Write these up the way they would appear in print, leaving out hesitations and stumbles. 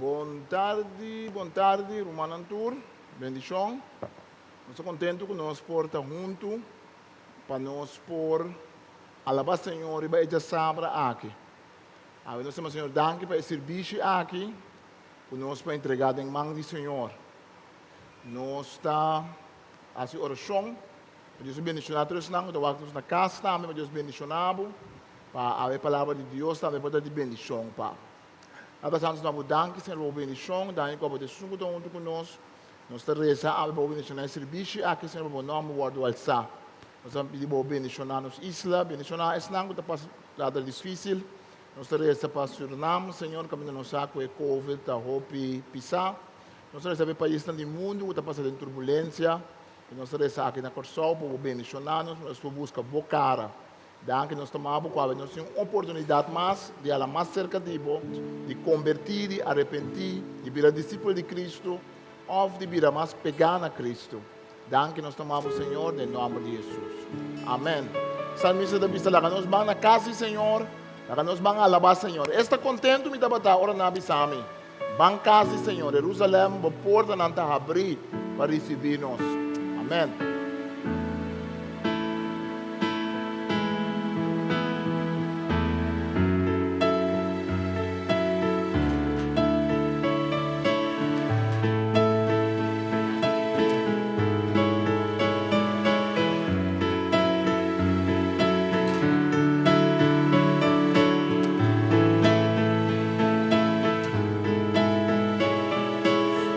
Bon tardi, bon tardi, rumannan tur. Bendishon. Nos ta kontentu ku nos por ta huntu pa nos por alabá Señor riba e djasabra aki. Awe nos ta manda Señor danki pa e sirbishi aki ku nos por entregá den man di Señor. Nos ta hasi orashon pa Dios bendishoná tur esnan ku ta wak nos na kas tambe, pa Dios bendishoná bo, pa awe e palabra di Dios tambe por ta di bendishon pa bo. Tata Santu, nos ta bo danki, Señor, pa bo bendishon, danki ku abo ta esun ku ta huntu ku nos. Nos ta resa awe pa bo bendishoná e sirbishi aki, Señor, pa bo nòmber wòrdu alsá. Nos ta pidi bo bendishoná nos isla, bendishoná esnan ku ta pasa rata difísil. Nos ta resa pa Surinam, Señor, kaminda nos sa ku e covid ta hopi pisá. Nos ta resa pa e paisnan di mundu ku ta pasa den turbulensia. I nos ta resa aki na Kòrsou pa bo bendishoná nos, pa nos por buska bo kara. Danki nos ta maba bo ku awe nos tin un oportunidat mas di hala mas serka di bo, di kombertí, di arepentí, di bira disipel di Kristu òf di bira mas pegá na Kristu. Danki nos ta maba bo Señor den nòmber di Hesus. Amèn. Salmista ta bisa laga nos ban na kas di Señor, laga nos ban alabá Señor. Esta kontentu mi tabata ora nan a bisa mi. Ban kas di Señor, Jerusalem, bo portanan ta habrí pa risibí nos. Amèn.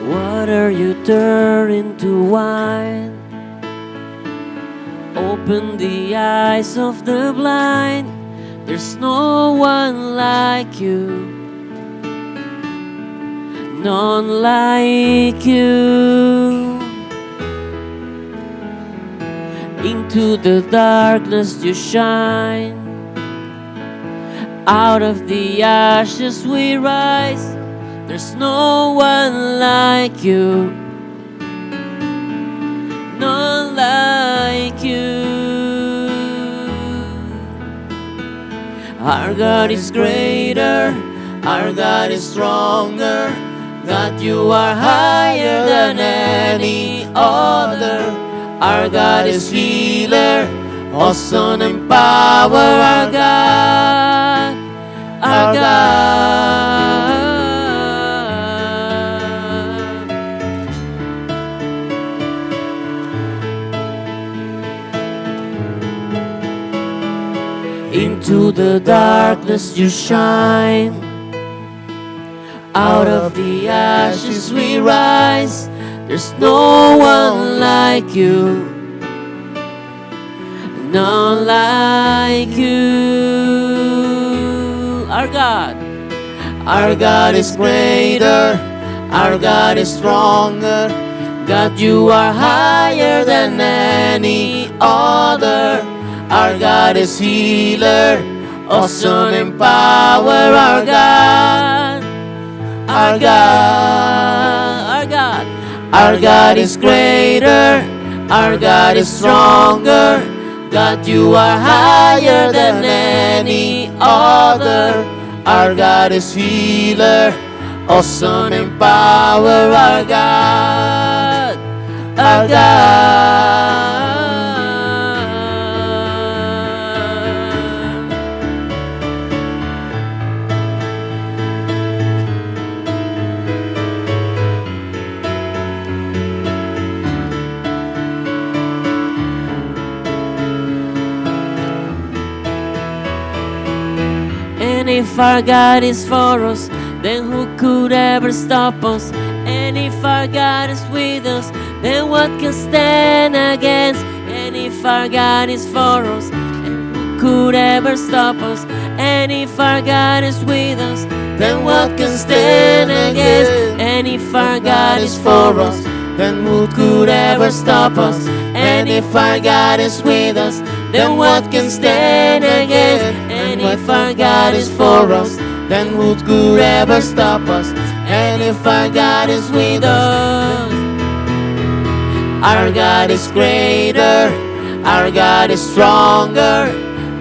Water you turn into wine. Open the eyes of the blind. There's no one like you. None like you. Into the darkness you shine. Out of the ashes we rise. There's no one like you. None like you. Our God is greater. Our God is stronger. God, you are higher than any other. Our God is healer, awesome in power. Our God, our God. Into the darkness you shine. Out of the ashes we rise. There's no one like you. None like you. Our God. Our God is greater. Our God is stronger. God, you are higher than any other. Our God is healer, awesome in power. Our God, our God, our God, our God is greater. Our God is stronger. God, you are higher than any other. Our God is healer, awesome in power. Our God, our God. And if our God is for us, then who could ever stop us? And if our God is with us, then what can stand against? And if our God is for us, then who could ever stop us? And if our God is with us, then what can stand against? And if our God is for us, then who could ever stop us? And if our God is with us, then what can stand against? And if our God is for us, then who could ever stop us? And if our God is with us, Our God is greater, our God is stronger.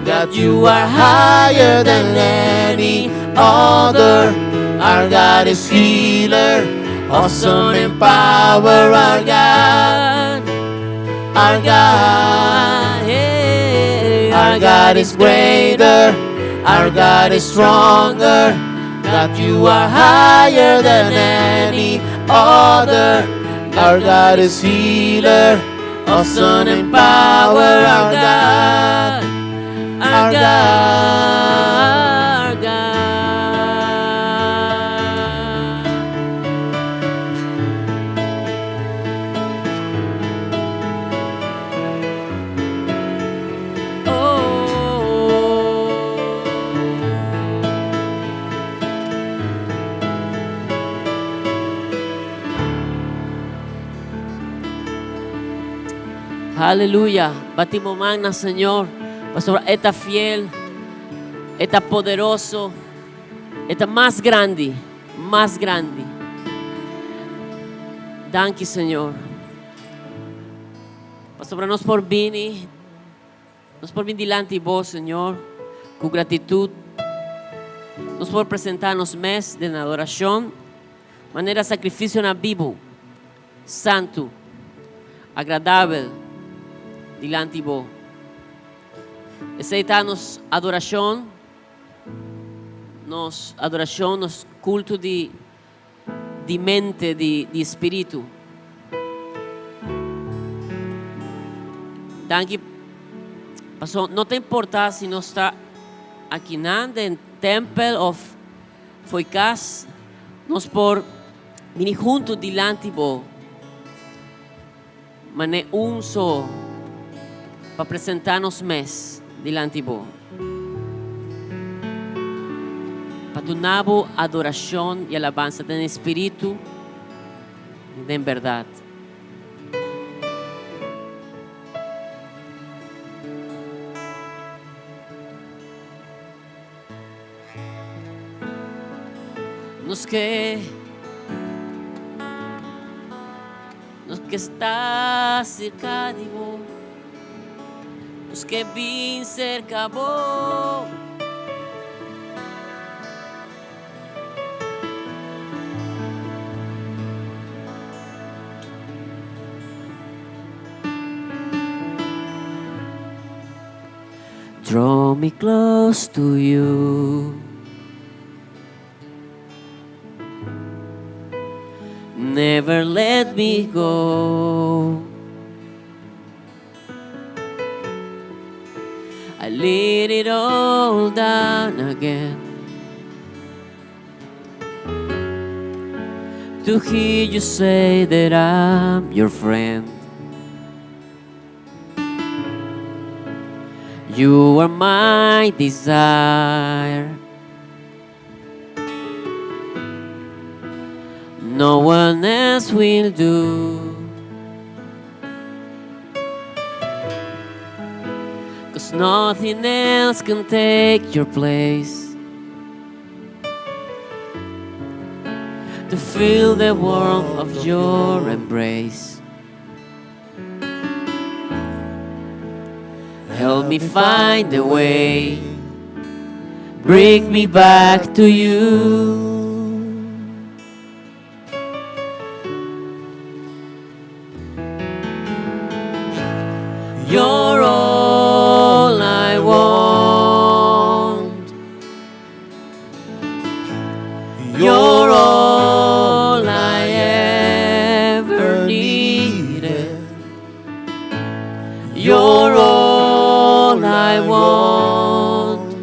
God, you are higher than any other. Our God is healer, awesome in power. Our God, our God, hey, our God is greater, our God is stronger. God, you are higher than any other. Our God is healer, awesome in power. Our God, our God, our God. Oh. Aleluya. Bati bo man na Señor. Pasobra E ta fiel, E ta poderoso, E ta mas grandi, mas grandi. Danki Señor. Pasobra nos por bini, nos por bini dilanti Bo, Señor, ku gratitud. Nos por presentá nos mes den adorashon, manera sakrifisionan bibu, santu, agradabel dilanti Bo. Esei ta nos adorashon, nos adorashon, nos kulto di di mente, di di spiritu. Danki paso no ta importa si nos ta akinan den tempel of fo'i kas, nos por bini huntu dilanti Bo manera un so pa presenta nos mes dilanti Bo. Pa duna Bo adorashon i alabansa den espiritu i den bèrdat. Nos ke Nos ke sta serka di bo Nos ke bin serka bo. Draw me close to you. Never let me go. I laid it all down again. To hear you say that I'm your friend. You are my desire. No one else will do. Cause nothing else can take your place. To feel the warmth of your embrace. Help me find the way. Bring me back to you. You're all I want. You're all I ever needed. You're all I want.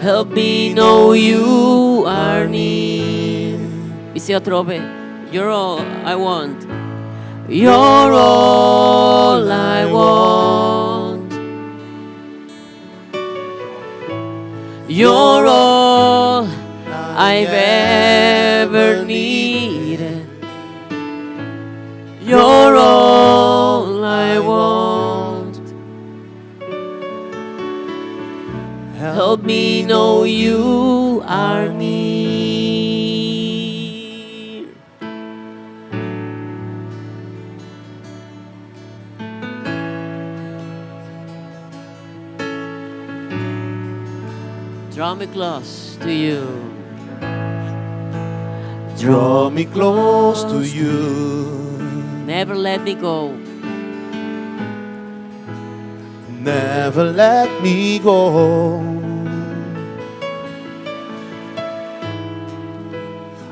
Help me know you are near. Bis'é atrobe. You're all I want. You're all I want. You're all I've ever needed. You're all I want. Help me know you are near. Draw me close to you. Draw me close to you. Never let me go. Never let me go.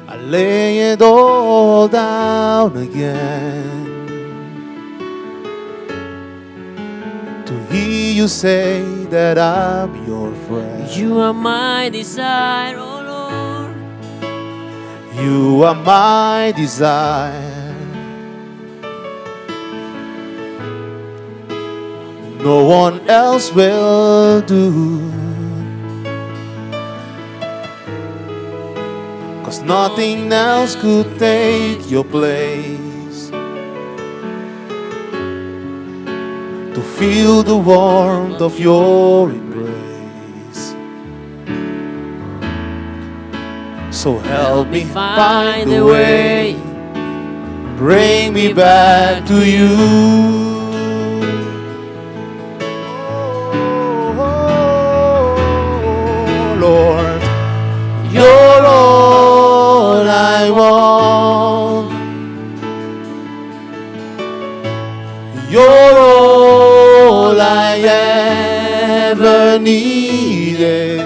I lay it all down again to hear you say that I'm your friend. You are my desire, oh Lord. You are my desire. No one else will do. 'Cause nothing else could take your place. To feel the warmth of your embrace. So help me find the way. Bring me back to you. Oh, Lord, you're all I want. You're all I ever needed.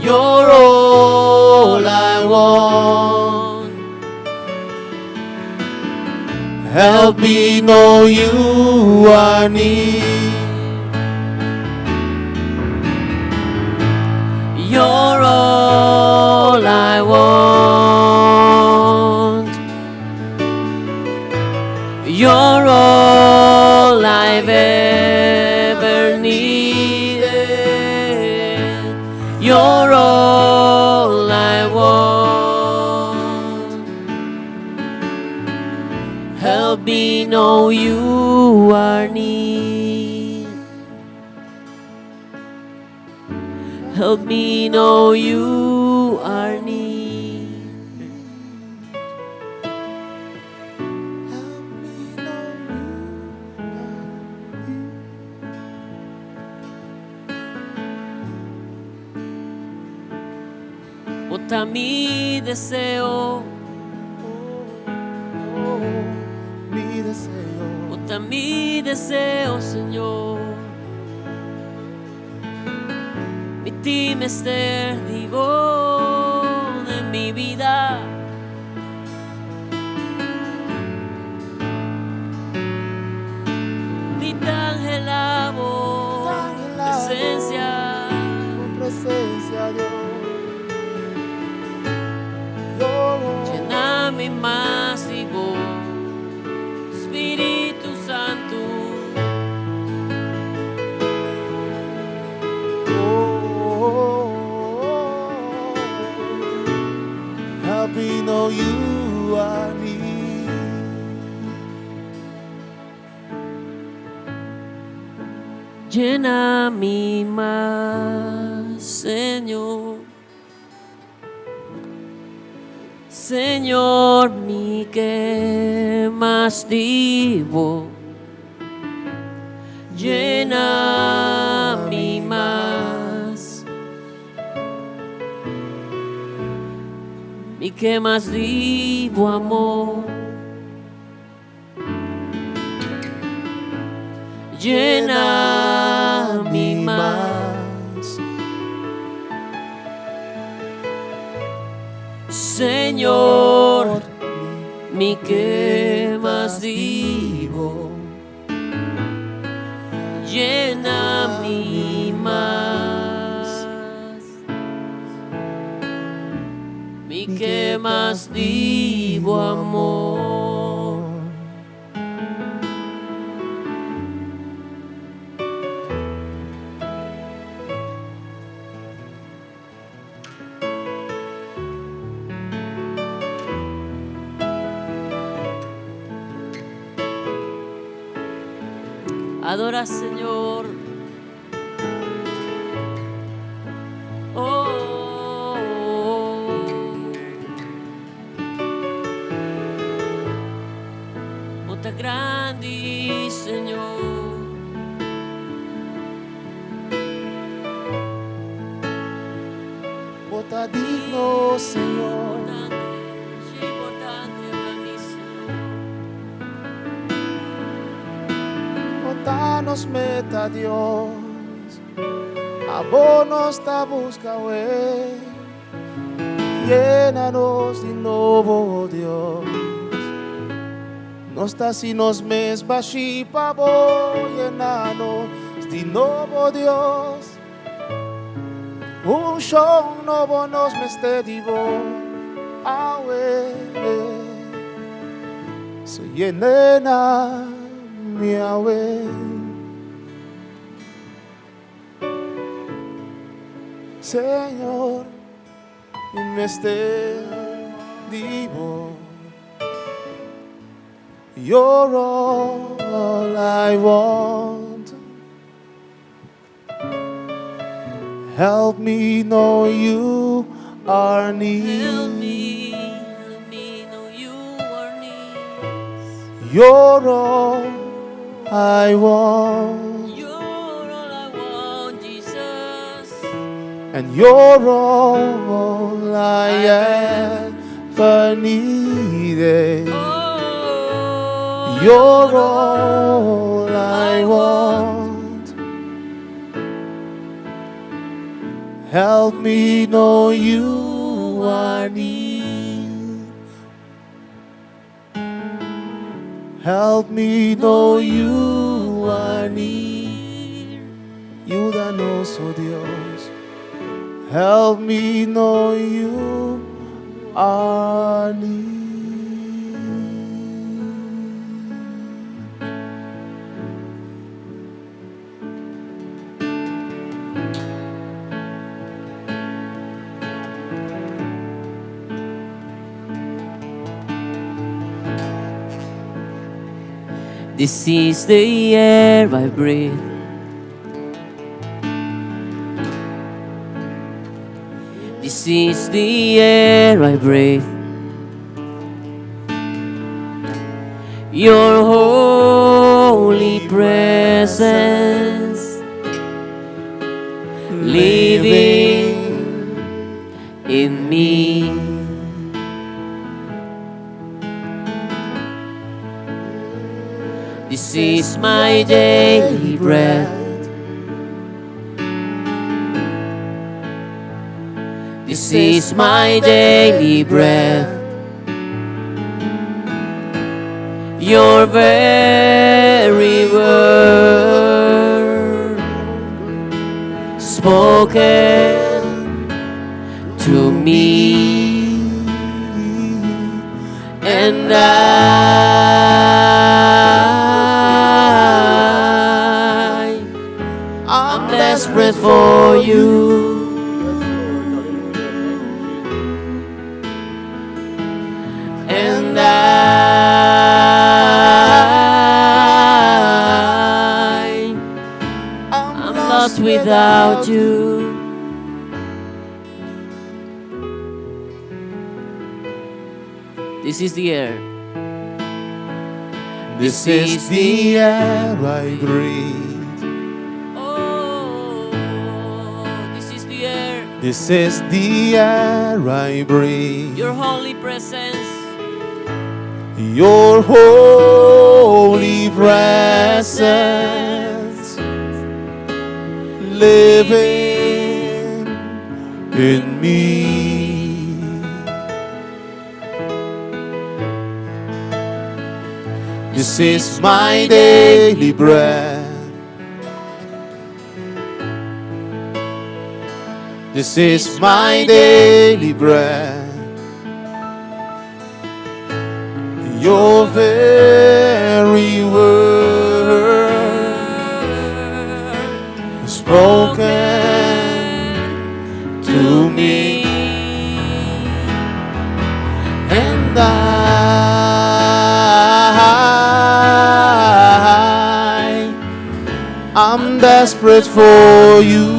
You're all I want. Help me know you are near. You're all I want. You're all I've ever needed. You're all I want. Help me know you are near. Help me know you are near. Help me know you are near. Bo ta mi deseo, Oh, mi deseo. Bo ta mi deseo, Señor. Mi tin mester di bo den mi bida. Mi ta anhelá bo presensia. Tu presensia, Dios. Yo Yena mi mas di bo, Spiritu Santu. Oh, help me know you are near. Yena mi mas, Señor. Señor, mi ke mas di bo. Yena mi mas. Mi ke mas di bo amor. Yena mi mas. Señor, mi ke mas di bo. Yena mi mas. Mi ke mas di bo amor. Adora, Señor. Oh, oh, oh. Bo ta grandi, Señor. ta digno, Señor. Importante pa mi, Señor. Bo ta nos meta, Dios. Abo nos ta buska, awe. Yena nos di nobo, Dios. Nos ta hasi nos mes bashí pa bo, yena nos di nobo, Dios. Unshon nobo nos mester di bo, awe. So yena mi awe. Señor, mi mester di bo. You're all I want. Help me know you are near. Help me know you are near. You're all I want. You're all I want, Jesus. And you're all I ever needed. Oh, You're all I want. Help me know you are near. Help me know you are near. Yuda nos, oh Dios. Help me know you are near. This is the air I breathe. This is the air I breathe. Your holy presence living in me. This is my daily bread. This is my daily bread. Your very word spoken to me, and I'm desperate for you. And I'm lost without you. This is the air. This is the air I breathe. Oh, this is the air. This is the air I breathe. Your holy presence. Your holy presence living in me. This is my daily bread. This is my daily bread. Your very word spoken to me, and I'm desperate for you.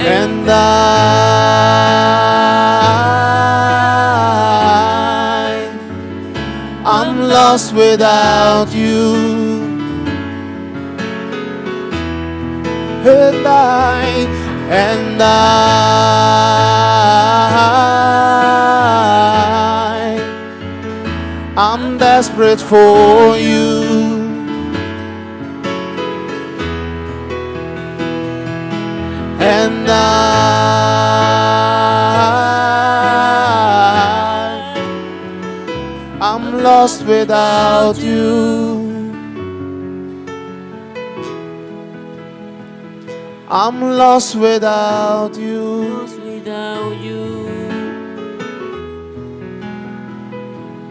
And I'm lost without you. And I, and I, I'm desperate for you. And I, I'm lost without you. I'm lost without you. Lost without you.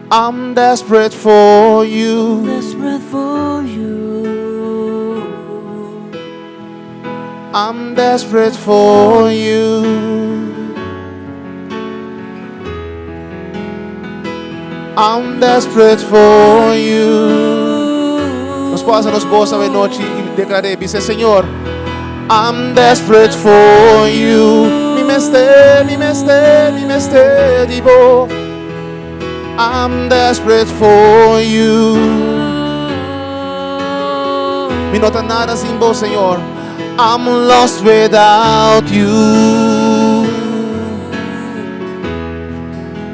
I'm desperate for you. Desperate for you. I'm desperate for you. I'm desperate for you. Nos por alsa nos bos awe nochi i deklar'é, bisa, Señor, I'm desperate for you. Mi mester, mi mester, mi mester di bo. I'm desperate for you. Mi no ta nada sin bo, Señor. I'm lost without you.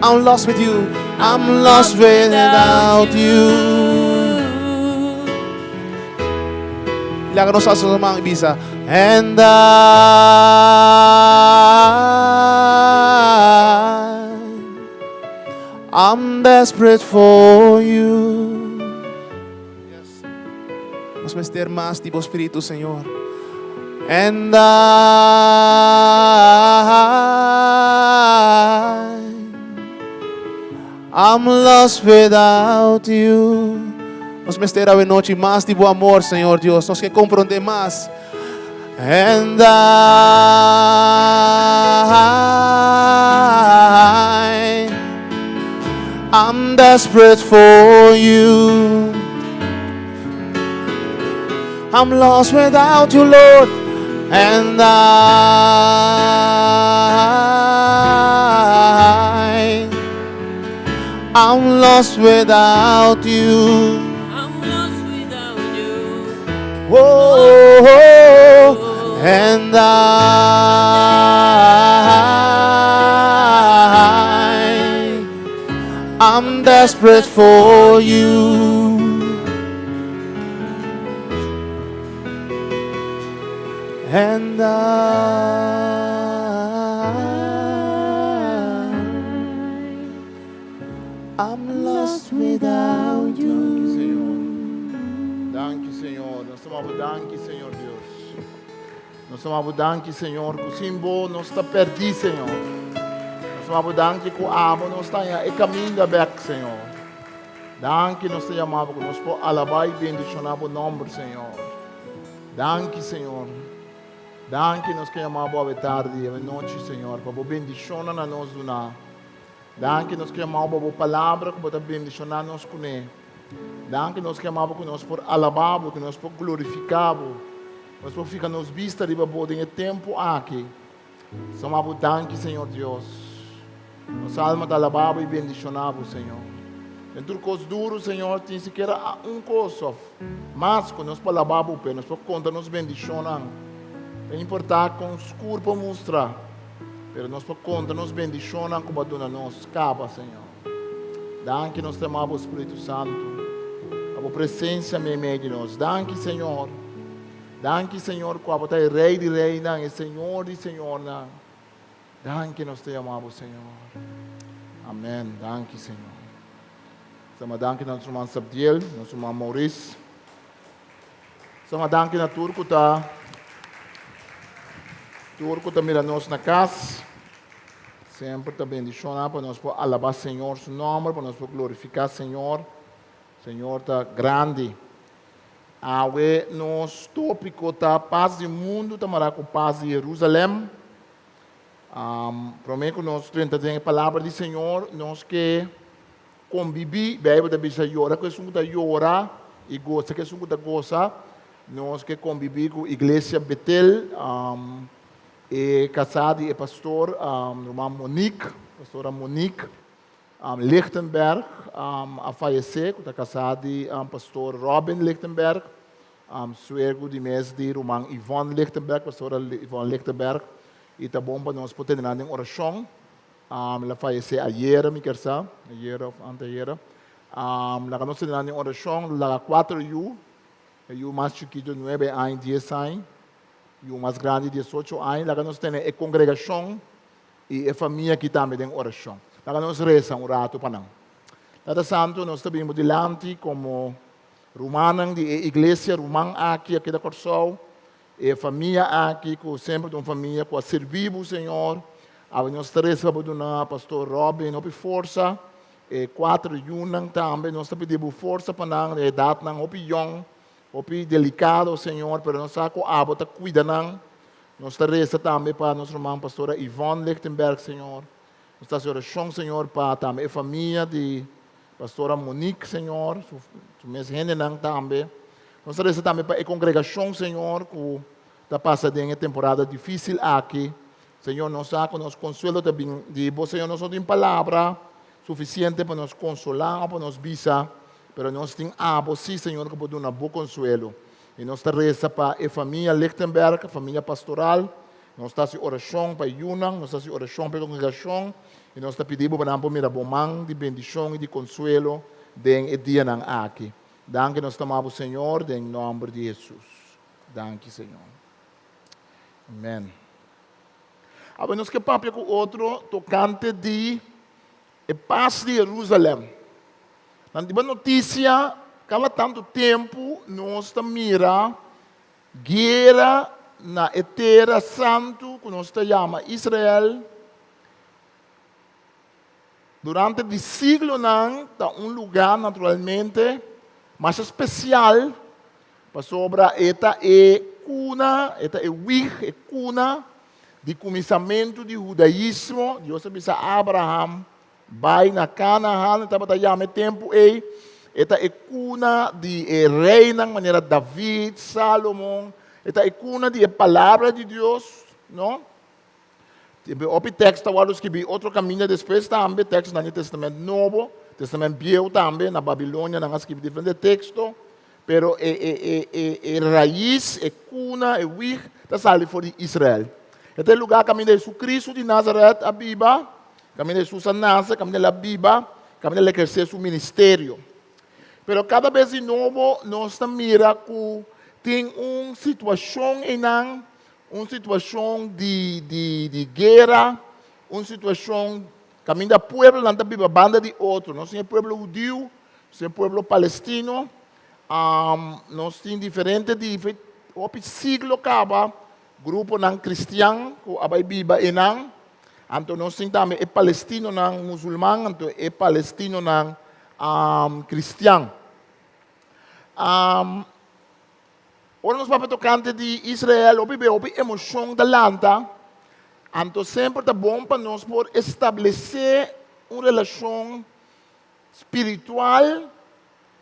I'm lost with you. I'm lost without you. Laga nos alsa nos man i bisa, And I, I'm desperate for you. Yes. Nos mester mas di bo Spiritu, Señor. And I, I'm lost without you. Nos mester awe nochi mas di bo amor, Señor Dios. Nos ke komprondé mas. And I, I'm desperate for you. I'm lost without you, Lord. And I, I'm lost without you. I'm lost without you. Oh, oh, and I, I'm desperate for you. And I, I'm lost without Danki, you. Señor. Danki, Señor. Nos ta yama bo danki, Señor Dios. Nos ta yama bo danki, Señor, ku sin bo nos ta pèrdí, Señor. Nos ta yama bo danki ku abo nos ta haña e kaminda bèk, Señor. Danki nos ta yama bo ku nos por alabá i bendishoná bo nòmber, Señor. Danki, Señor. Danki nos ke yama bo awe tardi, awe nochi, Señor, pa bo bendishonnan na nos duná. Danki nos ke yama bo pa bo palabra ku bo ta bendishoná nos kuné. Danki nos ke yama bo ku nos por alabá bo, ku nos por glorifiká bo. Nos por fika nos bista riba bo den e tempu aki. Nos yama bo danki, Señor Dios. Nos alma ta alabá bo i bendishoná bo, Señor. Den tur kos duru, Señor, tin sikiera un kos òf mas ku nos por alabá bo p'e, nos por konta nos bendishonnan. Ta importá kon skur por mustra, pero nos por konta nos bendishonnan ku bo a duna nos kaba, Señor. Danki nos ta yama bo Spiritu Santu pa bo presensia meimei di nos. Danki, Señor. Danki, Señor, ku abo ta e Rei di reinan, e Señor di señornan. Danki nos ta yama bo, Señor. Amen. Danki, Señor. Sama danki na nos ruman Sabdiel, nos ruman Maurice. Sama danki na tur ku ta tur ku ta mira nos na kas. Semper ta bendishoná pa nos por alabá Señor su nòmber, pa nos por glorifiká Señor. Señor ta grandi. Awe nos tópiko ta Pas di mundu ta mará ku pas di Jerusalèm. Promé ku nos drenta den e palabra di Señor, nos ke kombibí. Beibel ta bisa yora ku esun ku ta yora i gosa ku esun ku ta gosa. Nos ke kombibí ku Iglesia Betel, e kasá di e pastor, ruman Monique, pastora Monique. Lichtenberg a fayesé, ku ta kasá di pastor Robin Lichtenberg. Suegu di mes di ruman Yvonne Lichtenberg, pastora Yvonne Lichtenberg, i ta bon pa nos por tene nan den orashon. El a fayesé ayera, mi kier sa, ayera òf anteayera. Laga nos tene nan den orashon, laga kuater yu, e yu mas chikitu nuebe aña, dies aña, yu mas grandi diesocho aña. Laga nos tene e kongregashon i e famia aki tambe den orashon. Laga nos resa un ratu pa nan. Tata Santu, nos ta bini bo dilanti komo Rumannan di e iglesia ruman aki a keda Kòrsou, e famia aki ku semper ta un famia ku a sirbi bo Señor. Awe nos ta resa pa bo duna Pastor Robin hopi forsa, e kuater yunan tambe nos ta pidi bo forsa pa nan, e edatnan hopi yòn, hopi delikado Señor, pero nos sa ku abo ta kuida nan. Nos ta resa tambe pa nos ruman Pastora Yvonne Lichtenberg Señor. Nos ta hasi orashon Señor pa tambe e famia di Pastora Monique, Señor, su, su mes hendenan tambe. Nos ta resa tambe pa e congregacion, Señor, cu ta pasa den e temporada difícil aki. Señor, nos sa cu nos consuelo ta bin di Bo, Señor. Nos no tin palabra suficiente pa nos consolá o pa nos bisa, pero nos tin Abo sí, Señor, cu por duna Bo consuelo. I nos ta resa pa e famia Lichtenberg, famia pastoral. Nos ta hasi orashon pa e yunan, nos ta hasi orashon pa e kongregashon, i nos ta pidi bo pa nan por mira bo man di bendishon i di konsuelo den e dianan aki. Danki nos ta ama bo, Señor, den nòmber di Hesus. Danki, Señor. Amen. Awe nos ke papia ku otro tokante di e pas di Herusalèm. Nan di bo notisia, kada tantu tempu nos ta mira Guera na e tera santu ku nos ta yama Israel durante di siglonan ta un lugá naturalmente masha spesial pasobra e ta e kuna, e ta e wig, e kuna di kuminsamentu di hudaismo. Dios a bisa Abraham Bai na Kanahan, e tabata yama e tempu ei. E ta e kuna di e reinan manera David, Salomon. E ta e kuna di e palabra di Dios, no? Tin hopi tekst ta wòrdu skibí otro kaminda despues tambe, tekstonan di Testament Nobo, Testament Bieu tambe, na Babilonia nan a skibi diferente teksto, pero e e e e e rais, e kuna, e wig ta sali for di Israel. E ta e lugá kaminda Hesukristu di Nazaret a biba. Kaminda Hesus a nase, kaminda el a biba, kaminda el a ehersé su ministerio. Pero kada bes di nobo nos ta mira ku tin un situashon einan, un situashon di di di guera, un situashon kaminda pueblonan ta biba banda di otro. Nos tin e pueblo hudiu, nos tin e pueblo palestino, nos tin diferente di hopi siglo kaba Gruponan kristian ku a bai biba einan. Anto nos tin tambe e palestinonan musulman, anto e palestinonan kristian. Ora nos papia tokante di Israel, hopi bes hopi emoshon ta lanta. Anto semper ta bon pa nos por establesé un relashon spiritual.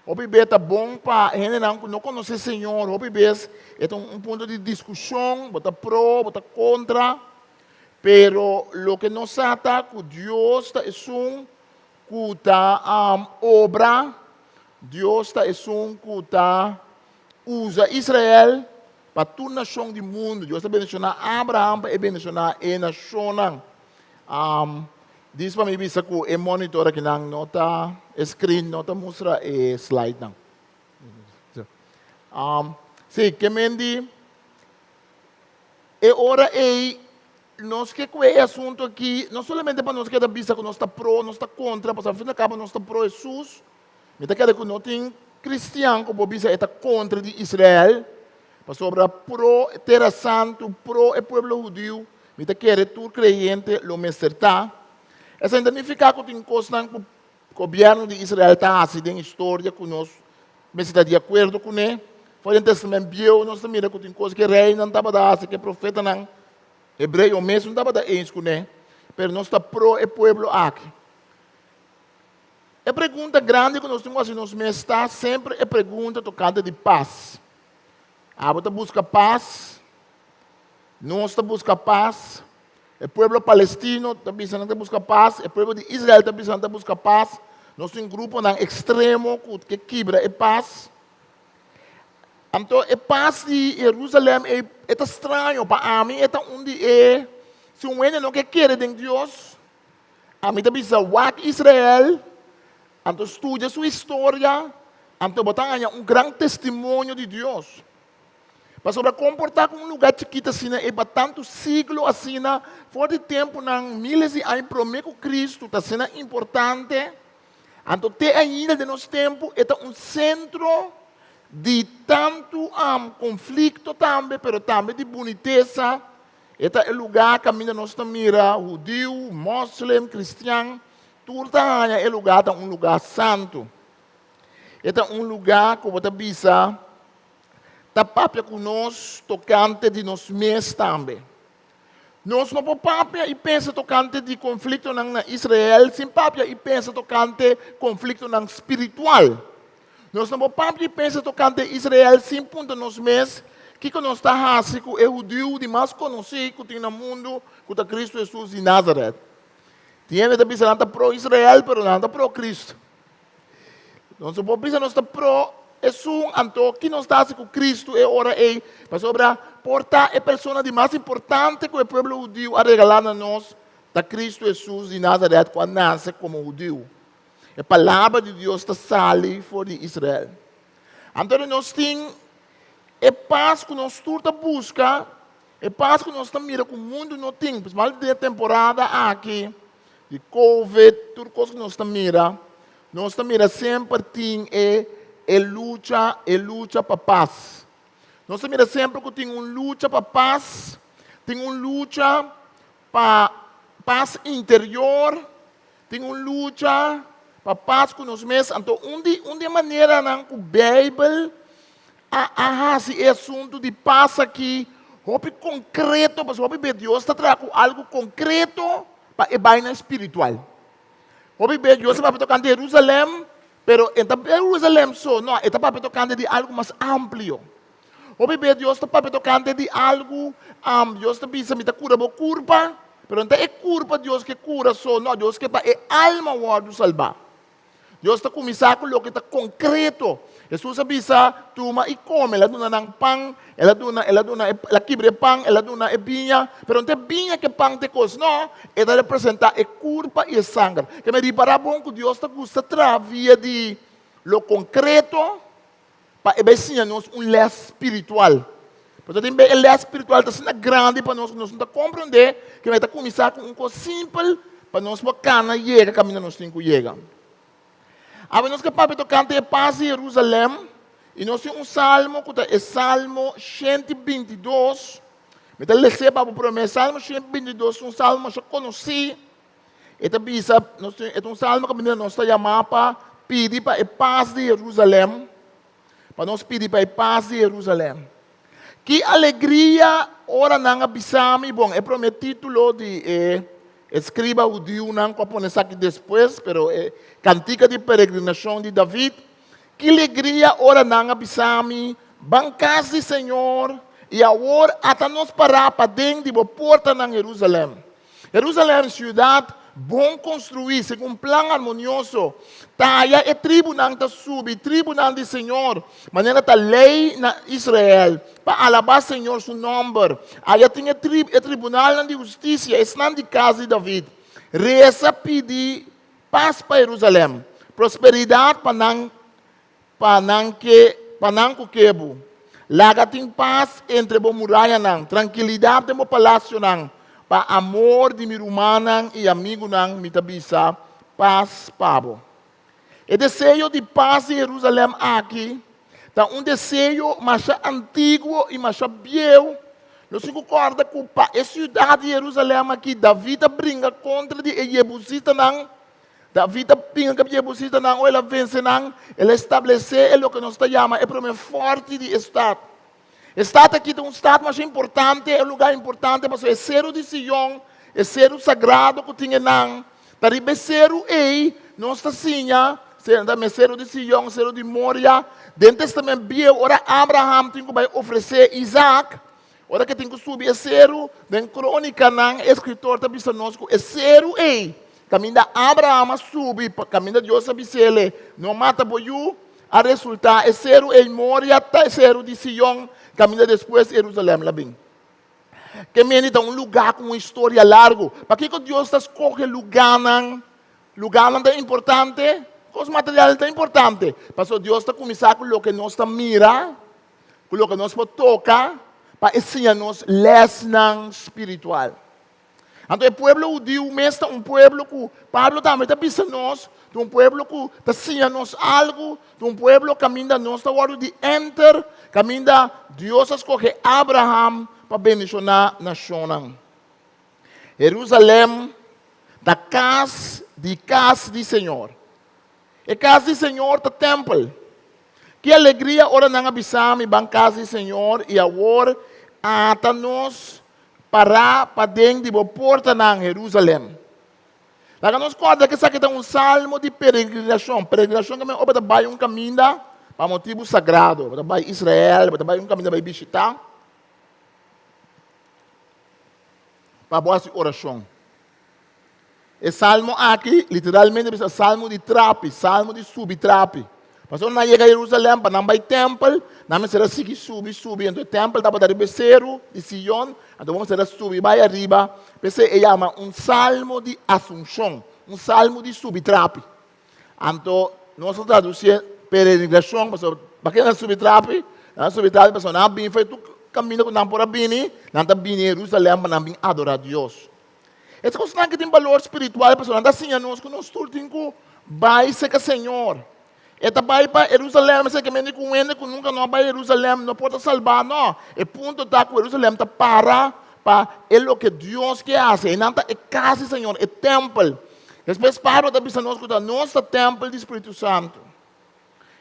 Hopi bes ta bon pa hendenan ku no konosé Señor, hopi bes e ta un punto di diskushon, bo ta pro, bo ta kontra, pero loke nos sa ta ku Dios ta esun ku ta obra, Dios ta esun ku ta usa Israel pa tur nashon di mundu. Dios ta bendishoná Abraham pa e bendishoná e nashonnan. Dis pa mi bisa ku e monitor akinan no ta, e screen no ta mustra e slidenan. Sí, ke men di e ora ei nos ke kue e asuntu aki, no solamente pa nos keda bisa ku nos ta pro, nos ta kontra, pasobra al fin al kabo nos ta pro Hesus. Mi ta kere ku no tin kristian ku por bisa e ta kontra di Israel, pasobra pro e Tera Santu, pro e pueblo hudiu, mi ta kere tur kreyente lo mester ta. Esei no ta nifiká ku tin kosnan ku gobièrnu di Israel ta hasi den historia ku nos mester ta di akuerdo kuné. For den Tèstamènt Bieu nos ta mira ku tin kos ku e reinan tabata hasi, ku e profetanan hebreo mes no tabata eens kuné, pero nos ta pro e pueblo aki. E pregunta grandi ku nos tin ku hasi nos mes ta semper e pregunta tokante di pas. Abo ta buska pas? Nos ta buska pas? E pueblo palestino ta bisa nan ta buska pas, e pueblo di Israel ta bisa nan ta buska pas. Nos tin gruponan ekstremo ku ke kibra e pas. Anto e pas di Jerusalem ei e ta straño pa ami, e ta un di e, si un hende no ke kere den Dios, ami ta bisa wak Israel, anto studia su historia, anto bo ta haña un gran testimonio di Dios. Pasobra kon por ta ku un lugá chikit asina ei pa tantu siglo asina, for di tempunan miles di aña promé ku Kristu ta asina importante? Anto te ainda den nos tempu e ta un sentro di tantu konflikto tambe, pero tambe di bunitesa. E ta e lugá kaminda nos ta mira hudiu, mòslem, kristian, tur ta haña e lugá ta un lugá santu. E ta un lugá ku bo ta bisa ta papia ku nos tokante di nos mes tambe. Nos no por papia i pensa tokante di konfliktonan na Israel sin papia i pensa tokante konfliktonan spiritual. Nos no por papia i pensa tokante Israel sin punta nos mes kiko nos ta hasi ku e hudiu di mas konosí ku tin na mundu, ku ta Kristu Hesus di Nazaret. Tin hende ta bisa nan ta pro Israel, pero nan ta pro Kristu. Nos no por bisa nos ta pro esun, anto ki nos ta hasi ku Kristu e ora ei? Pasobra por ta e persona di mas importante ku e pueblo hudiu a regalá na nos ta Kristu Hesus di Nazaret ku a nase komo hudiu. E palabra di Dios ta sali for di Israel. Anto nos tin e pas ku nos tur ta buska, e pas ku nos ta mira ku mundu no tin, spesialmente den e temporada aki di covid, tur kos ku nos ta mira, nos ta mira semper tin e e lucha, e lucha pa pas. Nos ta mira semper ku tin un lucha pa pas, tin un lucha pa pas interior, tin un lucha pa pas ku nos mes. Anto un di un di e maneranan ku Beibel a a hasi e asuntu di pas aki hopi konkreto, pasobra hopi bes Dios ta traha ku algu konkreto pa e baina spiritual. Hopi bes Dios ta papia tokante Jerusalèm, pero e no ta Jerusalèm so, no, e ta papia tokante di algu mas amplio. Hopi bes Dios ta papia tokante di algu, Dios ta bisa mi ta kura bo kurpa, pero no ta e kurpa Dios ke kura so, no, Dios ke pa e alma wòrdu salbá. Dios ta kuminsá ku loke ta konkreto. Hesus a bisa, Tuma i kome. El a duna nan pan, el a duna, el a duna, el a kibra e pan, el a duna e biña. Pero no ta e biña ku e pan ta e kos, no. E ta representá e kurpa i e sanger. Ke mi ripará bon ku Dios ta gusta traha via di lo konkreto pa e bai siña nos un lès spiritual. Pasobra tin bes e lès spiritual ta asina grandi pa nos ku nos no ta komprondé ke mi ta kuminsá ku un kos simpel pa nos por kana yega kaminda nos tin ku yega. Awe nos ke papia tokante e pas di Jerusalèm i nos tin un salmo ku ta e Salmo 122. Mi ta les'é pa bo promé. Salmo 122 ta un salmo masha konosí. E ta bisa, nos tin, e ta un salmo kaminda nos ta yamá pa pidi pa e pas di Jerusalèm, pa nos pidi pa e pas di Jerusalèm. Ki alegria ora nan a bisa mi, bon, e promé título di e eskriba hudiunan ku a pone esaki despues, pero e Kantika di Peregrinashon di David, Ki legria ora nan a bisa mi, Ban kas di Señor, i awor ata nos pará paden di bo portanan, Jerusalèm. Jerusalèm, siudat bon konstruí segun plan armonioso, ta aya e tribunan ta subi, tribunan di Señor, manera ta lei na Israel, pa alabá Señor su nòmber. Aya tin e e tribunalnan di hustisia, esnan di kas di David. Resa pidi pas pa Jerusalèm, prosperidat pa nan Pa nan ke, pa nan ku ke bo. Laga tin pas entre bo murayanan, trankilidat den bo palasionan. Pa amor di mi rumannan i amigunan mi ta bisa, Pas pa bo. E deseo di pas di Herusalèm aki ta un deseo masha antiguo i masha bieu. Nos tin ku kòrda ku pa e siudat di Herusalèm aki David a bringa kontra di e yebusitanan. David a pinga ku e jebusitanan ora el a vense nan, el a establesé e loke nos ta yama e promé fòrti di e stat. E stat aki ta un stat masha importante, e un lugá importante pasobra e seru di Sion, e seru sagrado ku tin einan, ta riba e seru ei nos ta siña, e seru di Sion, seru di Moria. Den Testament Bieu, ora Abraham tin ku bai ofresé Isaac, Ora ke tin ku subi e seru, den Krónikanan e eskritor ta bisa nos ku e seru ei, kaminda Abraham a subi, kaminda Dios a bis'el, No mata bo yu. A resultá e seru ei Moria ta e seru di Sion, kaminda despues Herusalèm la bin. Ke mende ta un lugá ku un historia largu. Pakiko Dios ta skohe lugánan? Lugánan ta importante? Kos material ta importante. Pasobra Dios ta kuminsá ku loke nos ta mira, ku loke nos por toka, pa e siña nos lèsnan spiritual. Anto e pueblo hudiu mes ta un pueblo ku Pablo tambe ta bisa nos, ta un pueblo ku ta siña nos algu, ta un pueblo kaminda nos ta wòrdu di enter, kaminda Dios a skohe Abraham pa bendishoná nashonnan. Herusalèm ta kas di kas di Señor. E kas di Señor ta tèmpel. Ki alegria ora nan a bisa mi ban kas di Señor i awor ata nos Pará paden di bo portanan, Herúsalèm. Laga nos kòrda ku esaki ta un salmo di peregrinashon. Peregrinashon ta ora bo ta bai un kaminda pa motibu sagrado. Bo ta bai Israel, bo ta bai un kaminda bai bishitá pa bo hasi orashon. E salmo aki literalmente bisa salmo di trapi, salmo di subi trapi. Pasobra nan yega Jerusalem pa nan bai tempel, nan mester a sigui subi, subi. Anto e tempel tabata riba e seru di Sion, anto bo mester a subi bai ariba. P'esei e yama un salmo di asunshon, un salmo di subi trapi. Anto nos a tradusié peregrinacion, pasobra pa ke nan subi trapi? Nan a subi trapi pasobra nan a bini for tur kaminda ku nan por a bini, nan ta bini Jerusalem pa nan bin adorá Dios. E kosnan ki tin balor spiritual pasobra nan ta siña nos ku nos tur tin ku bai serka Señor. E ta bai pa Herusalèm esei ke mende ku un hende ku nunka no a bai Herusalèm no por ta salbá. No, e punto ta ku Herusalèm ta para pa e loke Dios ke hasi. Einan ta e kas di Señor, e tèmpel. Despues Pablo ta bisa nos ku ta nos ta tèmpel di Spiritu Santu.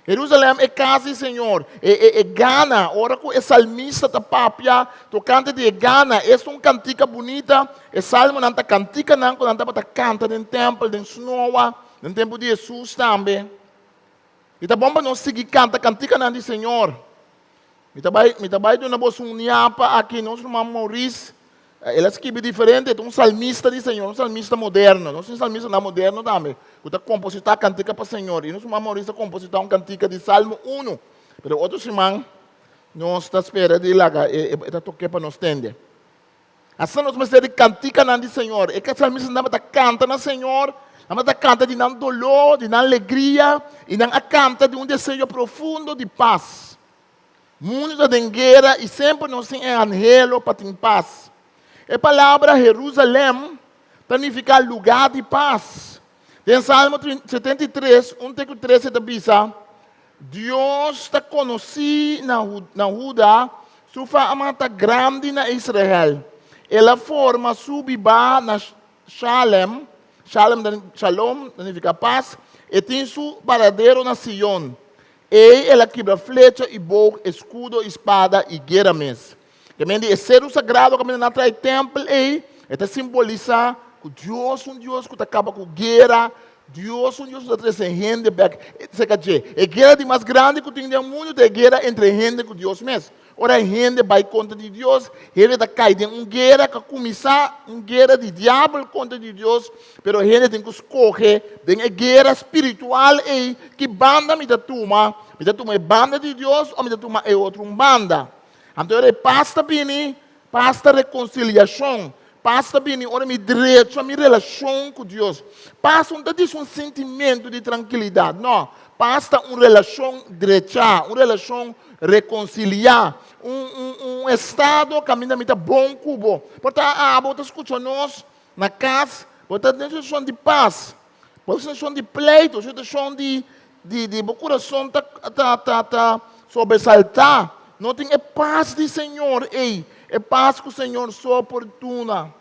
Jerusalem e kas di Señor. E, e, e gana, ora ku e salmista ta papia tokante di e gana, es un kantika bunita. E salmonan ta kantikanan ku nan tabata kanta den tèmpel, den snoa, den tempu di Hesus tambe. I ta bon pa nos sigui kanta kantikanan di Señor. Mi ta bai, mi ta bai duna boso un ñapa aki, nos ruman Maurice, el a skibi diferente, e ta un salmista di Señor, un salmista moderno. Nos tin salmistanan moderno tambe, ku ta kompositá kantika pa Señor. I nos ruman Maurice a kompositá un kantika di Salmo unu. Pero otro siman nos ta spera di laga e, e ta tok'é pa nos tende. Asina nos mester di kantikanan di Señor. E salmistanan tabata kanta na Señor, nan tabata kanta di nan doló, di nan alegria, i nan a kanta di un deseo profundo di pas. Mundu ta den guera i semper nos tin e anhelo pa tin pas. E palabra Herusalèm ta nifiká lugá di pas. Den Salmo 73, un te ku trese ta bisa, Dios ta konosí na na Huda, su fama ta grandi na Israel. El a forma su bibá na Shalem, Shalem ta Shalom ta nifiká pas, e tin su paradero na Sion. Ei el a kibra flecha i boog, eskudo i spada i guera mes. Ke men di e seru sagrado kaminda nan a traha e tèmpel ei, e ta simbolisá ku Dios un Dios ku ta kaba ku guera, Dios un Dios ku ta trese hende bèk serka dje. E guera di mas grandi ku tin den mundu ta e guera entre hende ku Dios mes. Ora hende bai kontra di Dios, hende ta kai den un guera ku a kuminsá un guera di diabel kontra di Dios, pero hende tin ku skohe den e guera spiritual ei ki banda mi ta tuma, mi ta tuma e banda di Dios òf mi ta tuma e otro un banda. Anto ora e pas ta bini, pas ta rekonsiliashon. Pas ta bini ora mi drecha mi relashon ku Dios. Pas no ta djis un sintimentu di trankilidat, no. Pas ta un relashon drechá, un relashon rekonsiliá, un, un, un estado kaminda mi ta bon ku bo. Por ta abo ta skucha nos na kas, bo ta den situashon di pas, bo ta situashon di pleitu, situashon di di di bo kurason ta ta ta ta sobresaltá, no tin e pas di Señor ei, e pas ku Señor so por duna.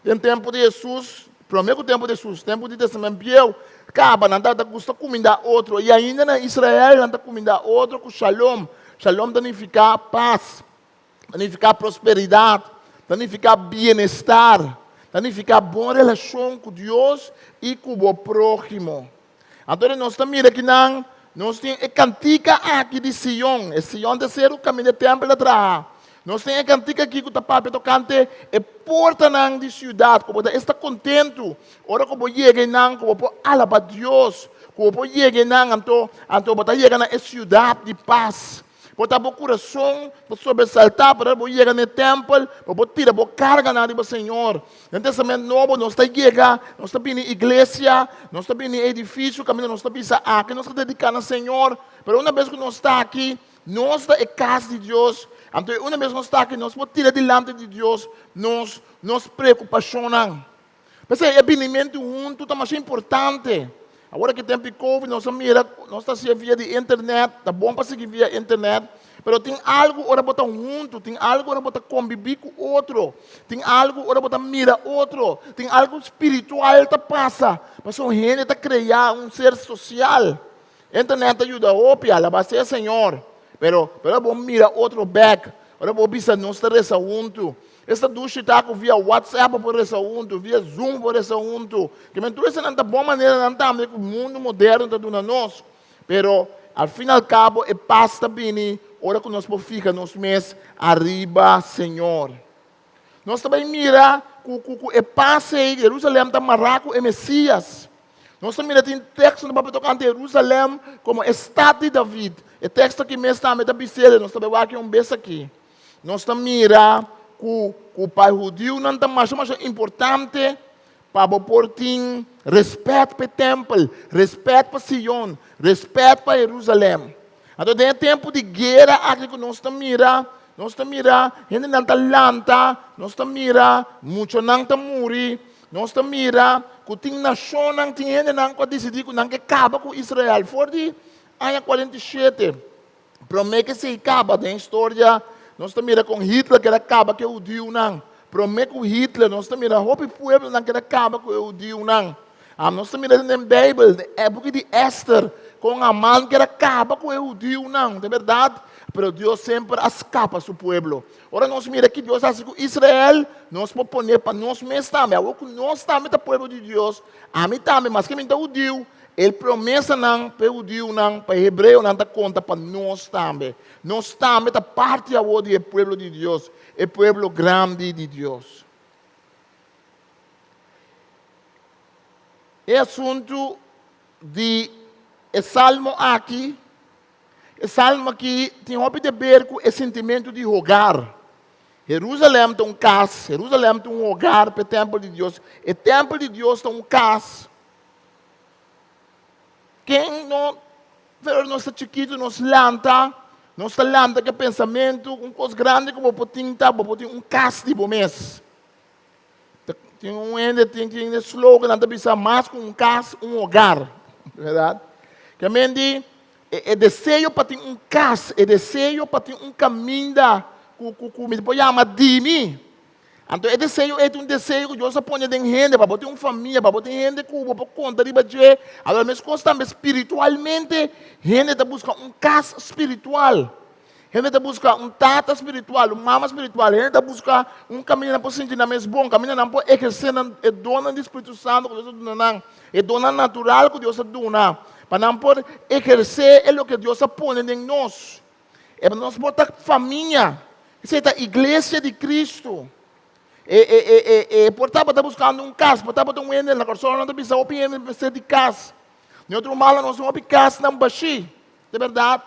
Den tempu di Hesus, promé ku tempu di Hesus, tempu di Testament Bieu, kaba nan tabata gusta kumindá otro, i ainda na Israel nan ta kumindá otro ku shalom. Shalom ta nifiká pas. Ta nifiká prosperidat, ta nifiká bienestar, ta nifiká bon relashon ku Dios i ku bo próhimo. Anto nos ta mira kinan nos tin e kantika aki di Sion, e Sion ta seru kaminda e tèmpel ta traha. Nos tin e kantika aki ku ta papia tokante e portanan di siudat, ku bo ta esta kontentu ora ku bo yega einan, ku bo por alabá Dios. Ku bo por yega einan, anto, anto bo ta yega na e siudat di pas. Por ta bo kurason ta sobresaltá, pero ora bo yega na e tèmpel, bo por tira bo karganan riba Señor. Den Testament Nobo nos ta yega, nos ta bini iglesia, nos ta bini e edifisio kaminda nos ta bisa aki nos ta dediká na Señor, pero una bes ku nos ta aki, nos ta e kas di Dios, anto una bes nos ta aki nos por tira dilanti di Dios nos nos preokupashonnan. P'esei e binimentu huntu ta masha importante. Awor aki tempu di Covid nos a mira, nos ta hasié via di internet, ta bon pa sigui via internet, pero tin algu ora bo ta huntu, tin algu ora bo ta kombibí ku otro, tin algu ora bo ta mira otro, tin algu spiritual ta pasa, pasobra un hende ta krea un ser sosial. Internet ta yuda hopi, alabá sea Señor, pero ora bo mira otro bèk, ora bo bisa nos ta resa huntu, Esta dushi ta ku via WhatsApp bo por resa huntu, via Zoom bo por resa huntu. Ke men tur esanan ta bon maneranan tambe ku mundu moderno ta duna nos. Pero al fin al kabo e pas ta bini ora ku nos por fija nos mes ariba Señor. Nos ta bai mira ku ku ku e pas ei, Jerusalem ta mará ku e Mesias. Nos ta mira tin tekstonan papia tokante Jerusalem komo e stat di David. E teksto aki mes tambe ta bis'el, nos ta bai wak un bes aki. Nos ta mira ku ku pa e hudiunan ta masha masha importante pa bo por tin rèspèt pa e tèmpel, rèspèt pa Sion, rèspèt pa Herusalèm. Anto den e tempu di guera aki ku nos ta mira, nos ta mira hendenan ta lanta, nos ta mira muchanan ta muri, nos ta mira ku tin nashonnan, tin hendenan ku a disidí ku nan ke kaba ku Israel for di aña 47. Promé ku esei kaba den historia, nos ta mira kon Hitler keda kaba ku e hudiunan. Promé ku Hitler, nos ta mira hopi pueblonan keda kaba ku e hudiunan. Nos ta mira den Beibel, den e buki di Ester, kon Haman keda kaba ku e hudiunan. Ta bèrdat, pero Dios semper a skapa su pueblo. Ora nos mira ki Dios a hasi ku Israel, nos por pone pa nos mes tambe. Awor ku nos tambe ta pueblo di Dios, ami tambe, maske mi no ta hudiu, E promesanan pa e hudiunan, pa e hebreonan ta konta pa nos tambe. Nos tambe ta parti awor di e pueblo di Dios, e pueblo grandi di Dios. E asuntu di e salmo aki, e salmo aki tin hopi te ber ku e sintimentu di hogar. Jerusalem ta un kas, Jerusalem ta un hogar pa e tèmpel di Dios. E tèmpel di Dios ta un kas. Ken no, pero nos ta chikitu, nos lanta, nos ta lanta ku e pensamentu, un kos grandi ku bo por tin ta, bo por tin un kas di bo mes. Tin un hende tin tin e slogan, nan ta bisa mas ku un kas, un hogar, bèrdat? Ke men di e deseo pa tin un kas, e deseo pa tin un kaminda ku ku ku mi por yama di mi. Anto e deseo ei ta un deseo ku Dios a pone den hende, pa bo tin un famia, pa bo tin hende ku bo por konta riba dje. Awor meskos tambe spiritualmente hende ta buska un kas spiritual. Hende ta buska un tata spiritual, un mama spiritual. Hende ta buska un kaminda nan por sinti nan mes bon, kaminda nan por ehersé nan e donnan di Spiritu Santu ku Dios a duna nan, e donnan natural ku Dios a duna, pa nan por ehersé e loke Dios a pone den nos. E nos por ta famia. Esei ta iglesia di Cristo. E, e, e, e, e por tabata buscando un cas, por tabata un hende na Kòrsou nan ta bisa hopi hende mester di cas. Den otro mala nos tin hopi casnan bashí. Ta bèrdat?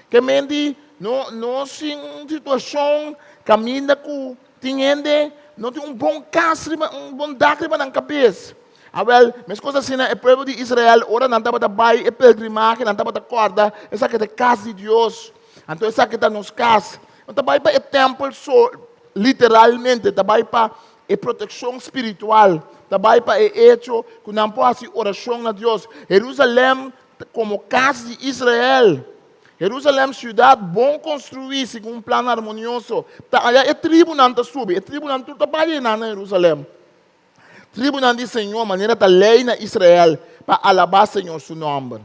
Ke men di no nos tin un situashon kaminda ku tin hende no tin un bon kas riba un bon dak riba nan kabes. Awel, meskos asina e pueblo di Israel ora nan tabata bai e pelgrimahe, nan tabata kòrda esaki ta e kas di Dios, anto esaki ta nos kas. No ta bai pa e tèmpel so literalmente, ta bai pa e protekshon spiritual, ta bai pa e echo ku nan por hasi orashon na Dios. Herusalèm komo kas di Israel, Herusalèm siudat bon konstruí segun un plan armonioso, ta aya e tribunan ta subi, e tribunan tur ta bai einan na Herusalèm. Tribunan di Señor manera ta lei na Israel pa alabá Señor su nòmber.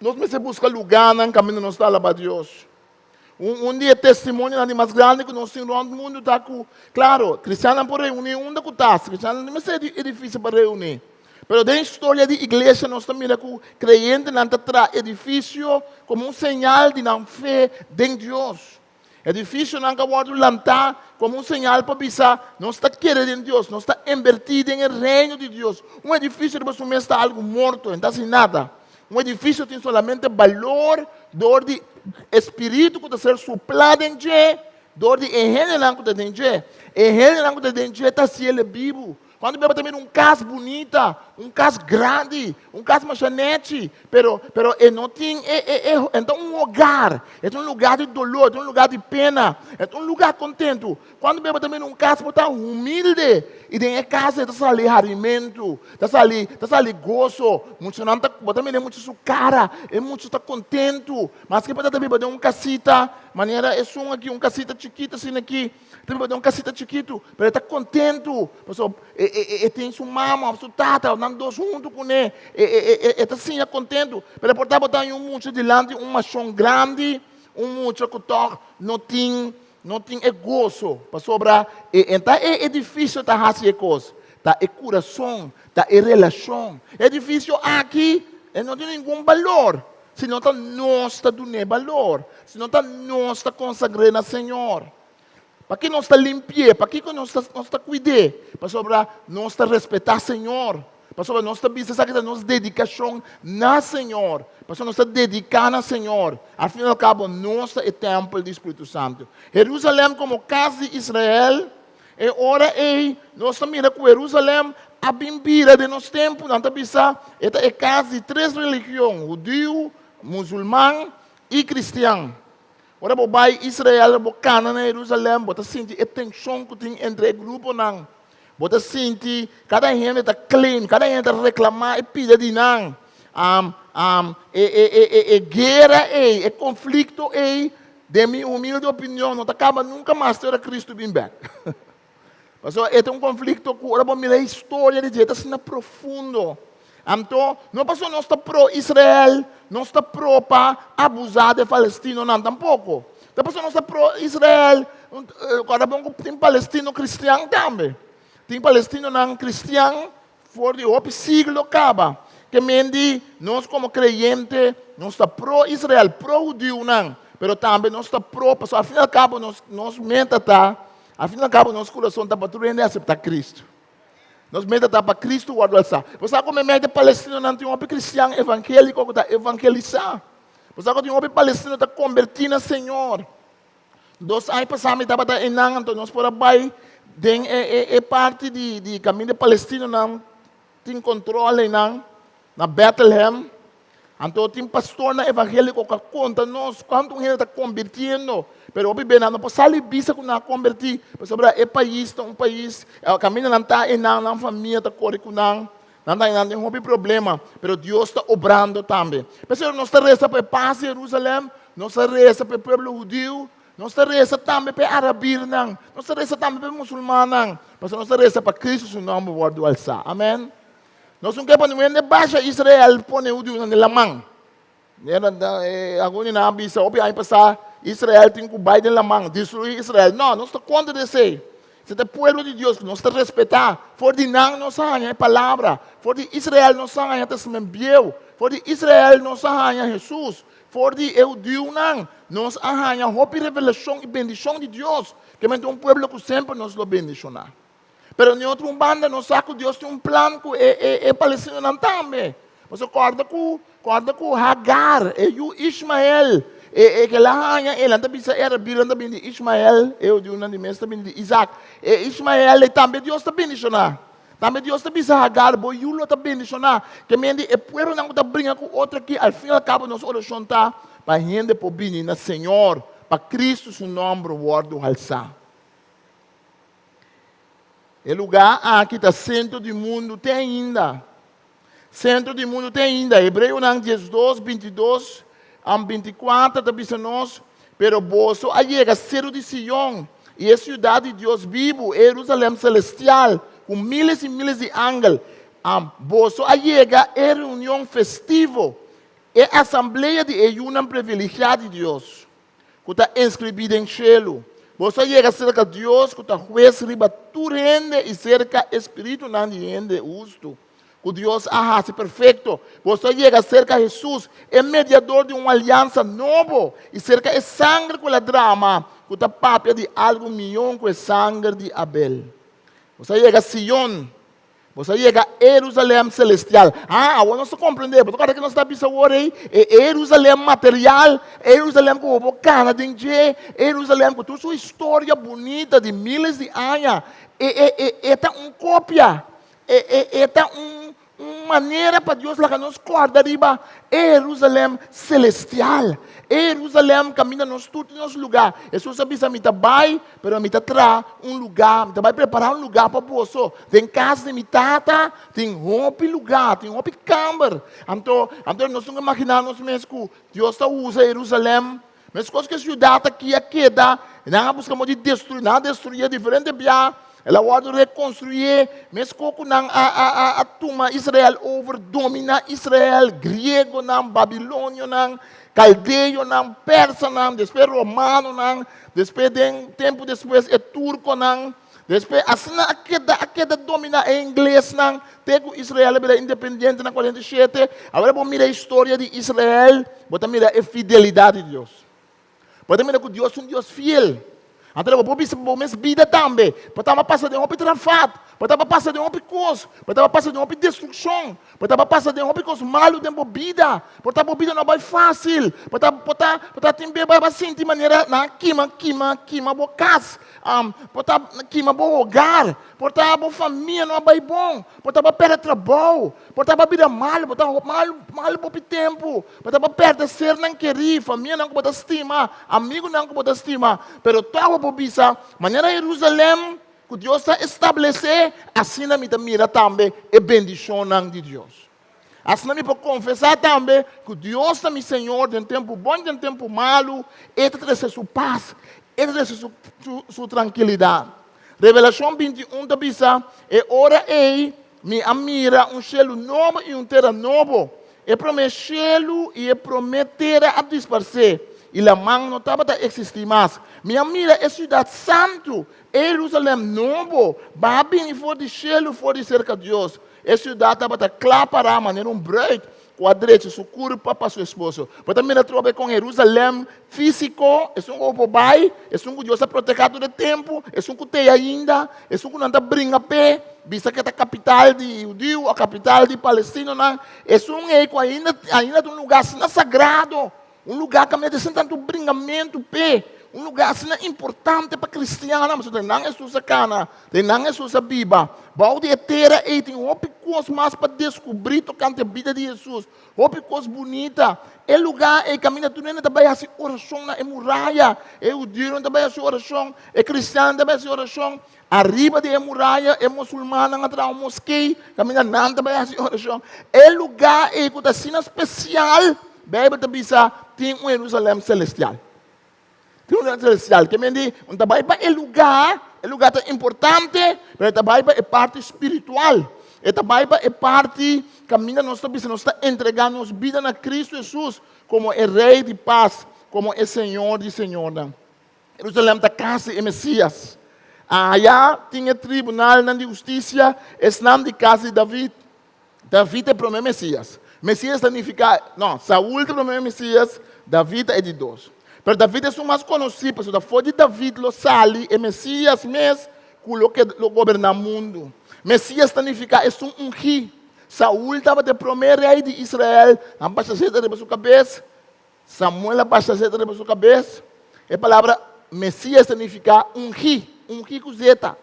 Nos mester buska lugánan kaminda nos ta alabá Dios. Un un di e testimonionan di mas grandi ku nos tin rònt mundu ta ku, klaro, kristiannan por reuní unda ku ta, kristiannan no mester di edifisio pa reuní. Pero den historia di iglesia nos ta mira ku kreyentenan ta traha edifisio komo un señal di nan fe den Dios. Edifisionan ku a wòrdu lantá komo un señal pa bisa nos ta kere den Dios, nos ta invertí den e Reino di Dios. Un edifisio riba su mes ta algu morto, e no ta hasi nada. Un edifisio tin solamente balor dor di e spiritu ku ta ser suplá den dje, dor di e hendenan ku ta den dje. E hendenan ku ta den dje ta hasié el bibu. Cuando beba ta mira un cas bunita, un cas grandi, un cas masha nechi, pero, pero e no tin, e, e, e, e ta un hogar, e ta un lugar di dolor, e ta un lugar di pena, e ta un lugar contento. Cuando beba ta mira un cas bo ta humilde, y den e cas e ta sali harimento, ta sali, ta sali gozo, muchanan ta, bo ta mira e mucha su cara, e mucha ta contento, maske bo ta biba den un casita, manera esun aki, un casita chikito asina aki, Ta biba den un kasita chikitu, pero e ta kontentu pasobra e, e, e, e tin su mama òf su tata òf nan dos huntu kuné. E, e, e, e, e ta siña kontentu. Pero e por tabata un mucha dilanti un mashon grandi, un mucha ku tòg no tin, no tin e goso pasobra e, e ta e edifisio ta hasi e kos, ta e kurason, ta e relashon. E edifisio aki e no tin ningun balor si no ta nos ta dun'é balor, si no ta nos ta konsagr'é na Señor. Pakiko nos ta limpi'é? Pakiko nos ta nos ta kuid'é? Pasobra nos ta respetá Señor. Pasobra nos ta bisa esaki ta nos dedikashon na Señor. Pasobra nos ta dediká na Señor. Al fin i al kabo nos ta e tèmpel di Spiritu Santu. Herusalèm komo kas di Israel, e ora ei nos ta mira ku Herusalèm a bin bira den nos tempu, nan ta bisa e ta e kas di tres religion, hudiu, musulman i kristian. Ora bo bai Israel, bo kana na Herusalèm, bo ta sinti e tenshon ku tin entre e gruponan. Bo ta sinti kada hende ta claim, kada hende ta reklamá e pida di nan. E, e, e, e, e guera ei, e konflikto ei, den mi humilde opinion, no ta kaba nunka mas te ora Kristu bin bèk. Pasobra e ta un konflikto ku ora bo mira e historia di dje ta asina profundo. Anto, no pasobra nos ta pro Israel, nos ta pro pa abusá di e palestinonan tampoko. Ta pasobra nos ta pro Israel, kòrda bon ku tin palestino kristian tambe. Tin palestinonan kristian for di hopi siglo kaba. Ke men di nos komo kreyente nos ta pro Israel, pro hudiunan, pero tambe nos ta pro, pasobra al fin i al kabo nos nos meta ta Al fin i al kabo nos kurason ta pa tur hende aseptá Kristu. Nos meta ta pa Kristu wòrdu alsá. Bo sa ku meimei di palestinonan tin hopi kristian evangéliko ku ta evangelisá. Bo sa ku tin hopi palestino ta kombertí na Señor. Dos aña pasá mi tabata einan, anto nos por a bai den e e e parti di di kaminda e palestinonan tin kontrol einan na Bethlehem. Anto tin pastornan evangéliko ku a konta nos kuantu un hende ta kombirtiendo, pero hopi bes nan no por sali bisa ku nan a kombertí, pasobra e pais ta un pais kaminda nan ta einan, nan famia ta kore ku nan, nan ta einan den hopi problema, pero Dios ta obrando tambe. P'esei nos ta resa pa e pas di Herusalèm, nos ta resa pa e pueblo hudiu, nos ta resa tambe pa e arabirnan, nos ta resa tambe pa e musulmannan, pasobra nos ta resa pa Kristu su nòmber wòrdu alsá. Amèn. Nos no ke pa niun hende basha Israel pone hudiunan den laman. Algun di nan a bisa hopi aña pasá, Israel tin ku bai den laman, destruí Israel. No, nos ta kontra di esei. Esei ta e pueblo di Dios ku nos ta respetá. For di nan nos a haña e palabra. For di Israel nos a haña Testament Bieu. For di Israel nos a haña Hesus. For di e hudiunan nos a haña hopi revelashon i bendishon di Dios. Ke men ta un pueblo ku semper nos lo bendishoná. Pero ni otro un banda nos sa ku Dios tin un plan ku e e e palestinonan tambe. Pasobra kòrda ku kòrda ku Hagar, e yu Ishmael, e e kila haña el, nan ta bisa e arabirnan ta bini di Ishmael, e hudiunan di mes ta bini di Isaac. E Ishmael ei tambe Dios ta bendishoná. Tambe Dios ta bisa Hagar, bo yu lo ta bendishoná. Ke men di e pueblonan ku ta bringa ku otro aki, al fin al kabo nos orashon ta pa hende por bini na Señor, pa Kristu su nòmber wòrdu halsá. E lugá aki ta sentro di mundu te ainda. Sentro di mundu te ainda. Hebreonan 12, 22 a 24 ta bisa nos, Pero boso a yega seru di Sion i e siudat di Dios bibu, e Herusalèm selestial, ku míles i míles di angel. Boso a yega e reunion festivo, e asamblea di e yunan privilegiá di Dios. ku ta inskribí den shelu. Boso a yega serka Dios ku ta hues riba tur hende i serka e spiritunan di hende hustu. ku Dios a hasi perfekto. Boso a yega serka Hesus, e mediador di un aliansa nobo, i serka e sanger ku el a drama, ku ta papia di algu mihó ku e sanger di Abel. Boso a yega Sion, boso a yega Herusalèm selestial. Ah, awor nos ta komprendé. Bo ta kòrda ke nos ta bisa awor ei? E Herusalèm material, e Herusalèm ku bo por kana den dje, e Herusalèm ku tur su historia bunita di míles di aña, e, e, e, e ta un kopia, e, e, e ta un, Un manera pa Dios laga nos kòrda riba e Herusalèm selestial, e Herusalèm kaminda nos tur tin nos lugá. Hesus a bisa, Mi ta bai, pero mi ta traha un lugá, mi ta bai prepará un lugá pa boso. Den kas di mi Tata tin hopi lugá, tin hopi kamber. Anto, anto nos tin ku imaginá nos mes ku Dios ta usa Herusalèm Meskos ku e siudat aki a keda, nan a buska modo di destruí, nan a destruí diferente bia, el a wòrdu rekonstruí, meskos ku nan a a a a tuma Israel over, dominá Israel, griegonan, babilonionan, kaldeonan, persanan, despues romanonan, despues den tempu despues e turkonan. Despues asina a keda a keda dominá e inglesnan te ku Israel a bira independiente na 47. Awor bo mira e historia di Israel, bo ta mira e fidelidat di Dios. Bo ta mira ku Dios ta un Dios fiel. Anto bo por bisa bo mes bida tambe. Bo tabata pasa den hopi trafat, bo tabata pasa den hopi kos, bo tabata pasa den hopi destrukshon, bo tabata pasa den hopi kos malu den bo bida. Por ta bo bida no bai fásil, por ta por ta por ta tin bes bo a sinti manera nan a kima kima kima bo kas. Por ta kima bo hogar, por ta bo famia no a bai bon, por ta bo a pèrdè trabou, por ta bo a bira malu, por ta malu malu hopi tempu, por ta bo a pèrdè sernan kerí, famianan ku bo ta stima, amigunan ku bo ta stima. Pero tòg bo por bisa, manera Herusalèm ku Dios a establesé, asina mi ta mira tambe e bendishonnan di Dios. Asina mi por konfesá tambe ku Dios ta mi Señor den tempu bon i den tempu malu, E ta trese su pas, E ta trese su, su, su trankilidat. Revelashon 21 ta bisa, E ora ei mi a mira un shelu nobo i un tera nobo. E promé shelu i e promé tera a disparsé, i laman no tabata eksistí mas. Mi a mira e siudat santu, e Herusalèm nobo, baha bini for di shelu for di serka Dios. E siudat tabata kla pará manera un bruid ku a drecha su kurpa pa su esposo. Bo ta mira atrobe kon Herusalèm físiko, esun ku bo por bai, esun ku Dios a protehá tur e tempu, esun ku t'ei ainda, esun ku nan ta bringa p'e, bisa ku e ta kapital di hudiu òf kapital di palestinonan, esun ei ku ainda ainda ta un lugá asina sagrado. Un lugá kaminda ta sinti tantu bringamentu p'e, un lugá asina importante pa kristiannan, pasobra den nan Hesus a kana, den nan Hesus a biba. Bou di e tera ei tin hopi kos mas pa deskubrí tokante bida di Hesus, hopi kos bunita. E lugá ei kaminda tur hende ta bai hasi orashon na e muraya, e hudiunan ta bai hasi orashon, e kristiannan ta bai hasi orashon. Ariba di e muraya e musulmannan a traha un moskee kaminda nan ta bai hasi orashon. E lugá ei ku ta asina spesial, Beibel ta bisa, tin un Herusalèm selestial. Tin un Herusalèm selestial. Ke men di, un ta bai pa e lugá, e lugá ta importante, pero e ta bai pa e parti spiritual. E ta bai pa e parti kaminda nos ta bisa nos ta entregá nos bida na Kristu Hesus komo e Rei di pas, komo e Señor di señornan. Jerusalèm ta kas di e Mesías. Aya tin e tribunalnan di hustisia, esnan di kas di David. David ta e promé Mesías. Mesías ta nifiká, no, Saul ta e promé Mesías, David ta e di dos. Pero David ta esun mas konosí, pasobra for di David lo sali e Mesías mes ku lo ke lo goberná mundu. Mesías ta nifiká esun ungí. Saul tabata e promé rei di Israel, nan basha zeta riba su kabes. Samuel a basha zeta riba su kabes. E palabra Mesías ta nifiká ungí, ungí ku zeta.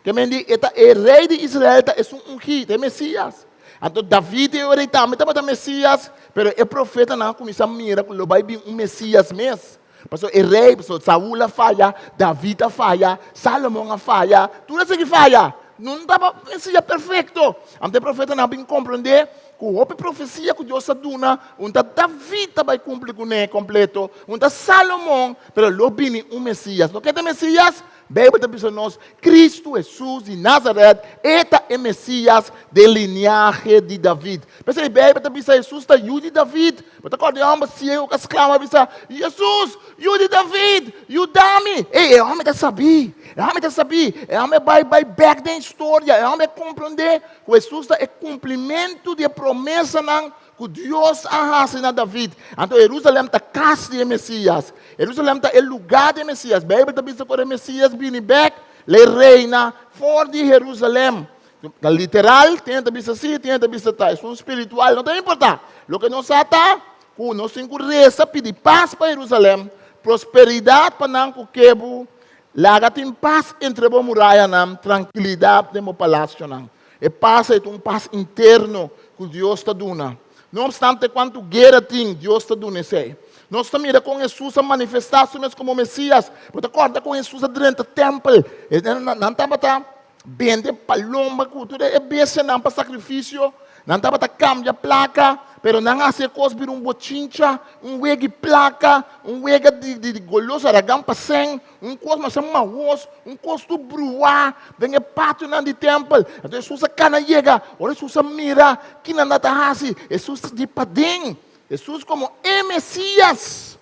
Ke men di e ta e rei di Israel ta esun ungí, ta e Mesías. Anto David e ora ei tambe tabata Mesías, pero e profetanan a kuminsá mira ku lo bai bin un Mesías mes. Pasobra e rei, pasobra Saul a faya, David a faya, Salomon a faya, tur a sigui faya. No tabata Mesías perfekto. Anto e profetanan a bin komprendé Ku hopi profesia ku Dios a duna, un ta David ta bai kumpli kuné kompleto, un ta Salomon, pero lo bini un Mesías. Loke ta e Mesías? Beibel ta bisa nos, Kristu Hesus di Nazaret, e ta e Mesias den liniahe di David. P'esei Beibel ta bisa Hesus ta yu di David. Bo ta kòrda e hòmber siegu ku a sklama a bisa, Hesus, yu di David, yuda mi! Ei, e hòmber ta sabí! E hòmber ta sabí! E hòmber bai bai bèk den historia. E hòmber a komprondé ku Hesus ta e kumplimentu di e promesanan ku Dios a hasi na David. Anto Herusalèm ta kas di e Mesias. Herusalèm ta e lugá di e Mesias. Beibel ta bisa ku ora e Mesias bini bèk, lo e reina for di Herusalèm. Ta literal, tin hende ta bisa si, tin hende ta bisa ta. Esun spiritual, no ta importá. Loke nos sa ta ku nos tin ku resa pidi pas pa Herusalèm, prosperidat pa nan ku ke bo laga tin pas entre bo murayanan, trankilidat den bo palasionan. E pas ei ta un pas interno ku Dios ta duna. No opstante kuantu guera tin, Dios ta duna esei. Nos ta mira kon Hesus a manifestá su mes komo Mesías. Bo ta kòrda kon Hesus a drenta tèmpel? Nan tabata bende palomba ku tur e bestianan pa sakrifisio. Nan tabata kambia plaka, pero nan a hasi e kos bira un bochincha, un wega di plaka, un wega di goloso, haragan pa sèn. Un kos masha mahos, un kos tur bruá den e pationan di tèmpel. Anto Hesus a kana yega. Ora Hesus a mira kinan nan ta hasi, Hesus di paden. Hesus komo e Mesias,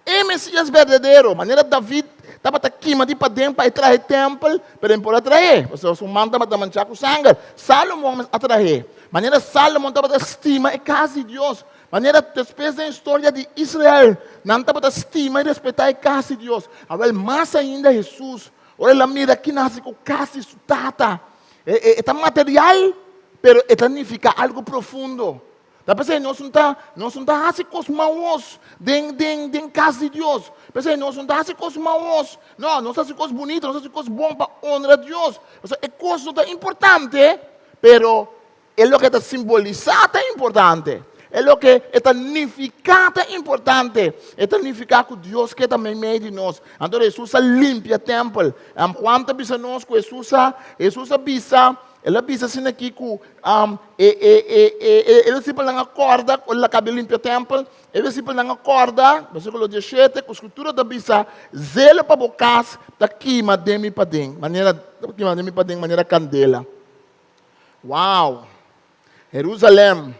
e Mesias berdadero, manera David tabata kima di paden pa e traha e tèmpel, pero e no por a trah'é, pasobra su man tabata manchá ku sanger. Salomon mes a trah'é. Manera Salomon tabata stima e kas di Dios, Manera despues den historia di Israel, nan tabata stima i respetá e kas di Dios. Awel, mas ainda Hesus, ora el a mira kina hasi ku kas di su Tata. E ta material, pero e ta nifiká algu profundo. Ta p'esei nos no ta, nos no ta hasi kos maos den, den, den kas di Dios. P'esei nos no ta hasi kos maos. No, nos ta hasi kos bunita, nos ta hasi kos bon pa honra Dios. Pasobra e kos no ta importante, pero E loke ta simbolisá ta importante. E loke e ta nifiká ta importante. E ta nifiká ku Dios ke ta meimei di nos. Anto Hesus a limpia tèmpel. Juan ta bisa nos ku Hesus a, Hesus a bisa, el a bisa asina aki ku e e e e e disipelnan a kòrda ku el a kaba di limpia tèmpel. E disipelnan a kòrda, versíkulo diesshete, ku Skritura ta bisa, Zelo pa bo kas ta kima den mi paden, manera, ta kima den mi paden manera kandela. Wow! Herusalèm,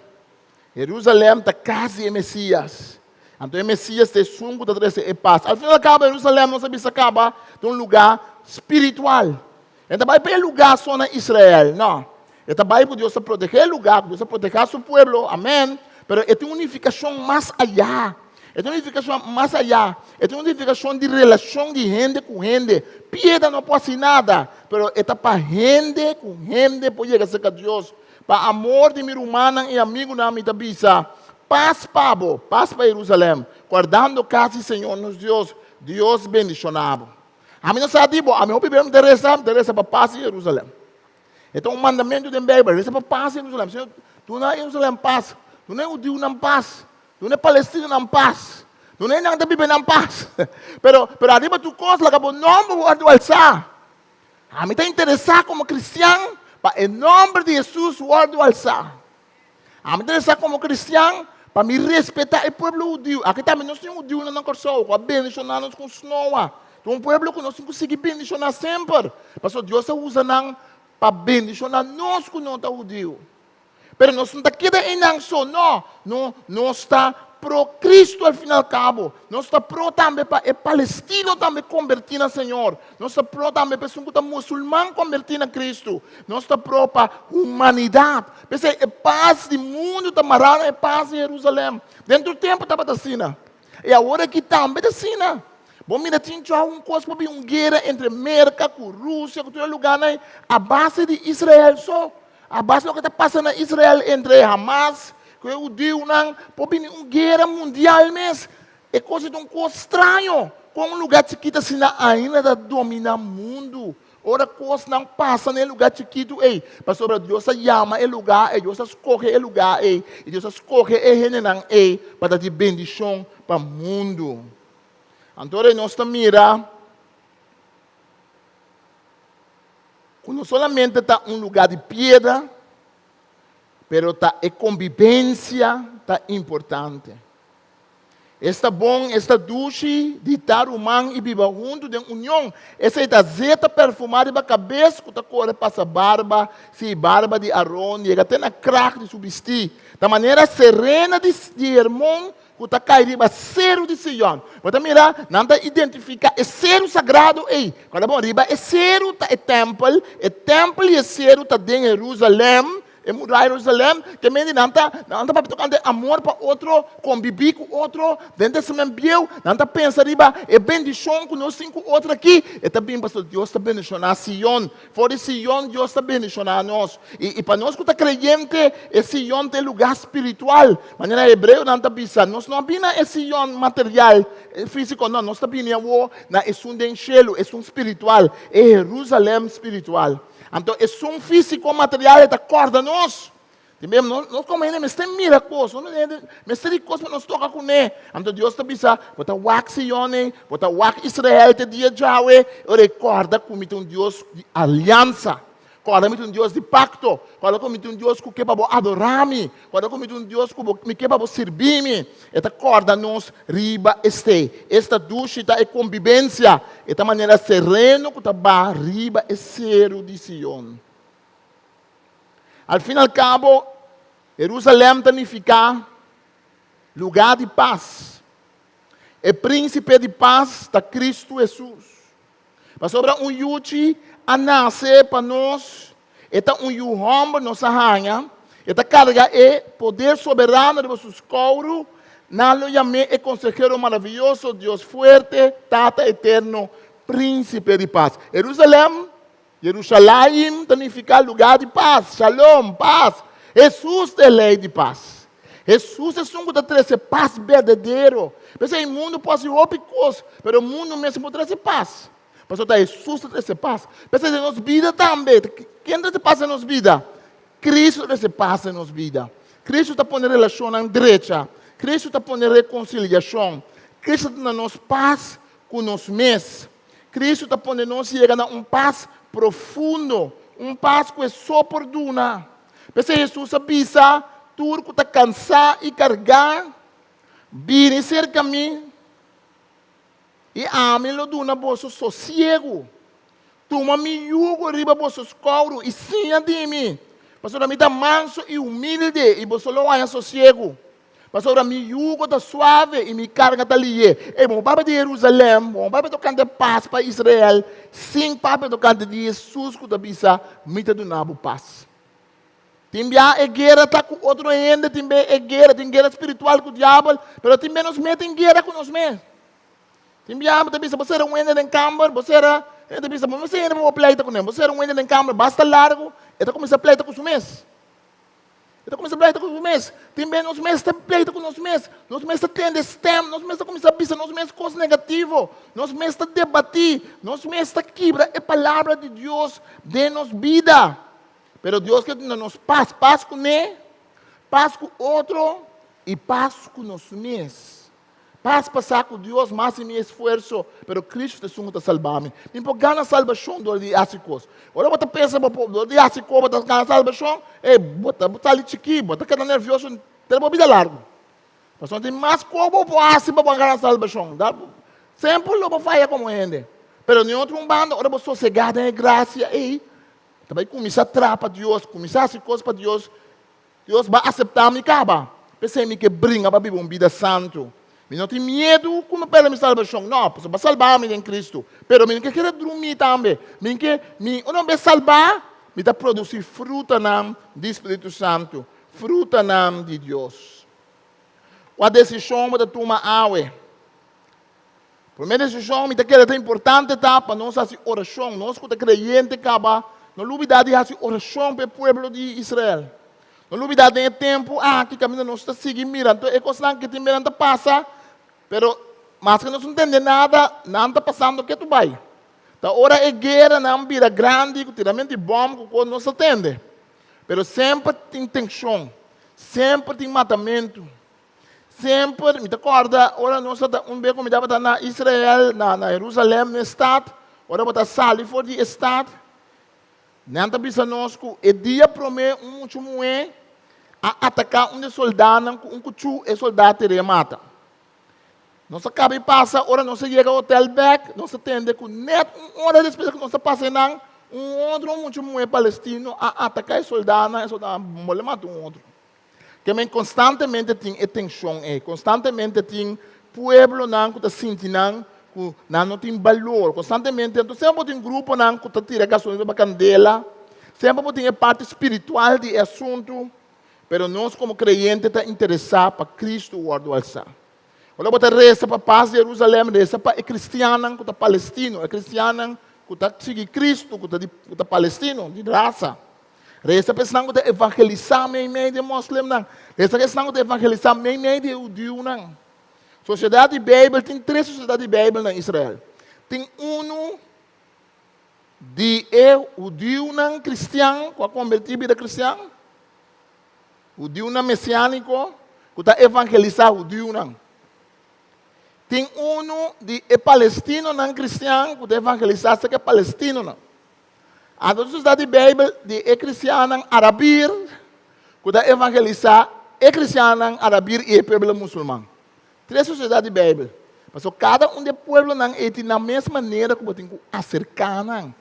Herusalèm ta kas di e Mesías. Anto e Mesías ta esun ku ta trese e pas. Al fin al kabo Herusalèm nos a bisa kaba ta un lugá spiritual. E no ta bai pa e lugá so na Israel, no. E ta bai ku Dios ta protegé e lugá, ku Dios ta protegá su pueblo, amèn. Pero e tin un nifikashon mas ayá. E tin un nifikashon mas ayá. E tin un nifikashon di relashon di hende ku hende. Piedra no por hasi nada, pero e ta pa hende ku hende por yega serka Dios. Pa amor di mi rumannan i amigunan mi ta bisa, Pas pa bo, pas pa Herusalèm, guardando kas di Señor nos Dios. Dios bendishoná bo. Ami no sa di bo, ami hopi bes mi ta resa, mi ta resa pa pas di Herusalèm. E ta un mandamentu den Beibel, resa pa pas di Herusalèm. Señor, duna Herusalèm pas, duna e hudiunan pas. Duna e palestinonan pas. Duna e nan ta biba nan pas. Pero, pero ariba tur kos laga bo nòmber wòrdu alsá. Ami ta interesá komo kristian pa e nòmber di Hesus wòrdu alsá. Ami ta interesá komo kristian pa mi respetá e pueblo hudiu. Aki tambe nos tin hudiunan na Kòrsou ku a bendishoná nos ku snoa. Ta un pueblo ku nos tin ku sigui bendishoná semper. Pasobra Dios a usa nan pa bendishoná nos ku no ta hudiu. Pero nos no ta keda einan so, no. No, nos ta pro Cristo al fin al cabo. Nos ta pro tambe pa e palestino tambe converti na Señor. Nos ta pro tambe pa esun cu ta musulman converti na Cristo. Nos ta pro pa humanidad. P'esei e pas di mundo ta mará na e pas di Jerusalem. Den tur tempo tabata asina. I awor aki tambe ta asina. Bo mira tin tjou un kos por bin un guera entre Merka ku Rusia ku tur e lugarnan a base di Israel so. A base loke ta pasa na Israel entre Hamas ku e hudiunan por bini un guera mundial mes. E kos ei ta un kos straño kon un lugar chikito asina ainda ta domina mundu. Ora kosnan pasa na e lugá chikitu ei, pasobra Dios a yama e lugá ei, Dios a skohe e lugá ei, i Dios a skohe e hendenan ei pa ta di bendishon pa mundu. Anto ora nos ta mira ku no solamente ta un lugá di piedra, pero ta e kombibensia ta importante. Esta bon, esta dushi di ta ruman i biba huntu den union. Esei ta zeta perfumá riba kabes ku ta kore pasa barba, sí, barba di Aron, yega te na krak di su bistí. Ta manera serena di di Hermon ku ta kai riba seru di Sion. Bo ta mira, nan ta identifiká e seru sagrado ei. Kòrda bon, riba e seru ta e tèmpel, e tèmpel i e seru ta den Herúsalèm. E muraya Jerusalèm, ke mende nan ta nan ta papia tokante amor pa otro, kombibí ku otro den Testament Bieu, nan ta pensa riba e bendishon ku nos tin ku otro aki, e ta bin pasobra Dios ta bendishoná Sion. For di Sion Dios ta bendishoná nos. I i pa nos ku ta kreyente, e Sion ta e lugá spiritual. Manera hebreonan ta bisa, nos no a bini na e Sion material, físiko, no, nos ta bini awor na esun den shelu, esun spiritual, e Jerusalèm spiritual. Anto esun físiko material e ta kòrda nos. Tin bes nos komo hende mester mira kos, nos mester di kos pa nos toka kuné. Anto Dios ta bisa, bo ta wak Sion ei, bo ta wak Israel te dia djawe, ora ei kòrda ku mi ta un Dios di aliansa, kòrda mi ta un Dios di pakto, kòrda ku mi ta un Dios ku ke pa bo adorá mi, kòrda ku mi ta un Dios ku mi ke pa bo sirbi mi. E ta kòrda nos riba esei. Esta dushi ta e kombibensia. E ta manera sereno ku ta baha riba e seru di Sion. Al fin al kabo, Herusalèm ta nifiká lugá di pas. E Prínsipe di Pas ta Kristu Hesus. Pasobra un yuchi a nase pa nos, e ta un yu hòmber nos a haña, e ta karga e poder soberano riba su skouru, nan lo yam'é e Konsehero Maravioso, Dios Fuerte, Tata Eterno, Prínsipe di Pas. Herusalèm, Yerushalayim, ta nifiká lugá di pas, shalom, pas. Hesus ta e Lei di Pas. Hesus ta esun ku ta trese pas berdadero. P'esei mundu por hasi hopi kos, pero mundu mes no por trese pas. Pasobra ta Hesus ta trese pas. P'esei den nos bida tambe, ken ta trese pas den nos bida? Kristu ta trese pas den nos bida. Kristu ta pone relashonnan drecha. Kristu ta pone rekonsiliashon. Kristu ta duna nos pas ku nos mes. Kristu ta pone nos yega na un pas profundo, un pas ku e so por duna. P'esei Hesus a bisa, Tur ku ta kansá i kargá, bini serka mi, i ami lo duna boso sosiegu. Tuma mi yugo riba boso skouru i siña di mi, pasobra mi ta manso i humilde, i boso lo haña sosiegu. Pasobra mi yugo ta suave i mi karga ta lihe. Ey, bo papia di Herusalèm, bo papia tokante pas pa Israel, sin papia tokante di Hesus ku ta bisa, Mi ta duna bo pas. Tin bia e guera ta ku otro hende, tin bia e guera, tin guera spiritual ku diabel, pero tin bia nos mes tin guera ku nos mes. Tin bia bo ta bisa bo sera un hende den kamber, bo sera, hende ta bisa bo no mester hende pa bo pleita kuné, bo sera un hende den kamber basta largu, e ta kuminsá pleita ku su mes. E ta kuminsá pleita ku su mes. Tin bia nos mes ta pleita ku nos mes, nos mes ta tende stèm, nos mes ta kuminsá bisa nos mes kos negativo, nos mes ta debatí, nos mes ta kibra e palabra di Dios den nos bida. Pero Dios ke duna nos pas, pas kuné, pas ku otro i pas ku nos mes. Pas pasá ku Dios mas di mi esfuerso, pero Cristo ta esun ku ta salba mi. Mi por gana salbashon dor di hasi kos. Ora bo ta pensa bo por dor di hasi kos bo ta gana salbashon, ey, bo ta sali chikí, bo ta keda nervioso te bo bida largu. Pasobra tin mas kos bo por hasi pa bo gana salbashon. Semper lo bo faya komo hende. Pero den otro un banda, ora bo sosegá den e grasia ey, Ta bai kuminsá traha pa Dios, kuminsá hasi kos pa Dios, Dios bai aseptá mi kaba. P'esei mi ke bringa pa biba un bida santu. Mi no tin miedu ku mi pèrdè mi salbashon, nò, pasobra bo a salbá mi den Kristu. Pero mi no ke keda drumí tambe. Mi ke, mi ora mi salbá, mi ta produsí frutanan di Spiritu Santu, frutanan di Dios. Kua desishon bo ta tuma awe? Promé desishon mi ta kere ta importante ta pa nos hasi orashon. Nos ku ta kreyente kaba no lubidá di hasi orashon pa e pueblo di Israel. No lubidá den e tempu aki kaminda nos ta sigui mira anto e kosnan ke tin bira ta pasa, pero maske nos no tende nada, nan ta pasando ketu bai. Ta ora e gueranan bira grandi ku tiramentu di bòm ku kos nos ta tende. Pero semper tin tenshon, semper tin matamentu. Semper mi ta kòrda ora nos ta un bes ku mi tabata na Israel, na na Herusalèm, na e stat, ora bo ta sali for di e stat, nan ta bisa nos ku e dia promé un mucha muhé a ataká un di e sòldánan ku un kuchú, e sòldá tir'é mata. Nos a kaba di pasa, ora nos a yega hotel bek, nos a tende ku nèt un ora despues ku nos a pasa einan, un otro mucha muhé palestino a ataká e soldánan, e soldánan mole mata un otro. Ke men konstantemente tin e tenshon ei, konstantemente tin pueblonan ku ta sinti nan ku nan no tin balor, konstantemente, anto semper bo tin gruponan ku ta tira gasolina riba kandela, semper bo tin e parti spiritual di e asuntu, pero nos komo kreyente ta interesá pa Kristu wòrdu alsá. Ora bo ta resa pa pas di Jerusalem, resa pa e kristiannan ku ta palestino, e kristiannan ku ta sigui Kristu, ku ta di ku ta palestino, di rasa. Resa pa esnan ku ta evangelisá meimei di e moslimnan. Resa pa esnan ku ta evangelisá meimei di e hudiunan. Sosiedat di Beibel, tin tres sosiedat di Beibel na Israel. Tin unu di e hudiunan kristian ku a kombertí bira kristian. Hudiunan mesiániko ku ta evangelisá hudiunan. Tin unu di e palestinonan kristian ku ta evangelisá serka e palestinonan. Anto nos ta di Beibel di e kristiannan arabir ku ta evangelisá e kristiannan arabir i e pueblo musulman. Tres sosiedat di Beibel. Pasobra kada un di e pueblonan ei tin nan mes manera ku bo tin ku aserká nan.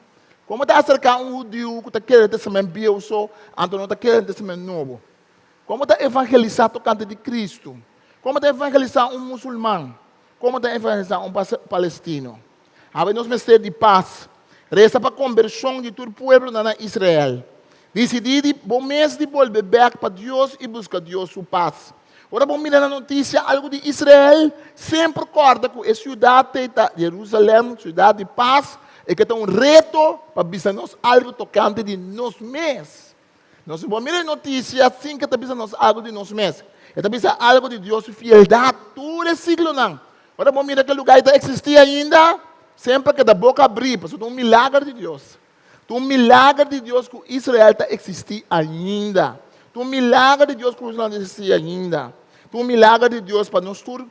Kon bo ta aserká un hudiu ku ta kere Testament Bieu so, anto no ta kere Testament Nobo? Kon bo ta evangelisá tokante di Kristu? Kon bo ta evangelisá un musulman? Kon bo ta evangelisá un palestino? Awe nos mester di pas. Resa pa kombershon di tur pueblonan na Israel. Disidí di bo mes di bolbe bèk pa Dios i buska Dios su pas. Ora bo mira na notisia algu di Israel, semper kòrda ku e siudat ei ta Jerusalèm, siudat di pas, e ke ta un reto pa bisa nos algu tokante di nos mes. Nos no por mira e notisia sin ke ta bisa nos algu di nos mes. E ta bisa algu di Dios su fieldat tur e siglonan. Ora bo mira ke lugá ei ta eksistí ainda, semper keda boka abrí, pasobra ta un milager di Dios. Ta un milager di Dios ku Israel ta eksistí ainda. Ta un milager di Dios ku Jerusalèm ta eksistí ainda. Ta un milager di Dios pa nos tur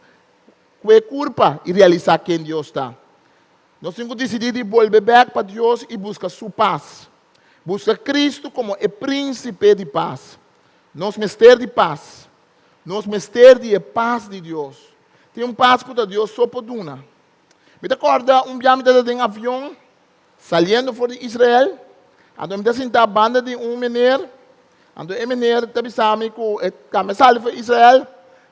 kue kurpa i realisá ken Dios ta. Nos tin ku disidí di bolbe bèk pa Dios i buska Su pas. Buska Kristu komo e Prínsipe di Pas. Nos mester di pas. Nos mester di e pas di Dios. Tin un pas ku ta Dios so por duna. Mi ta kòrda un bia mi tabata den avion saliendo for di Israel, anto mi ta sintá banda di un meneer, anto e meneer ta bisa mi ku e tambe sali for Israel,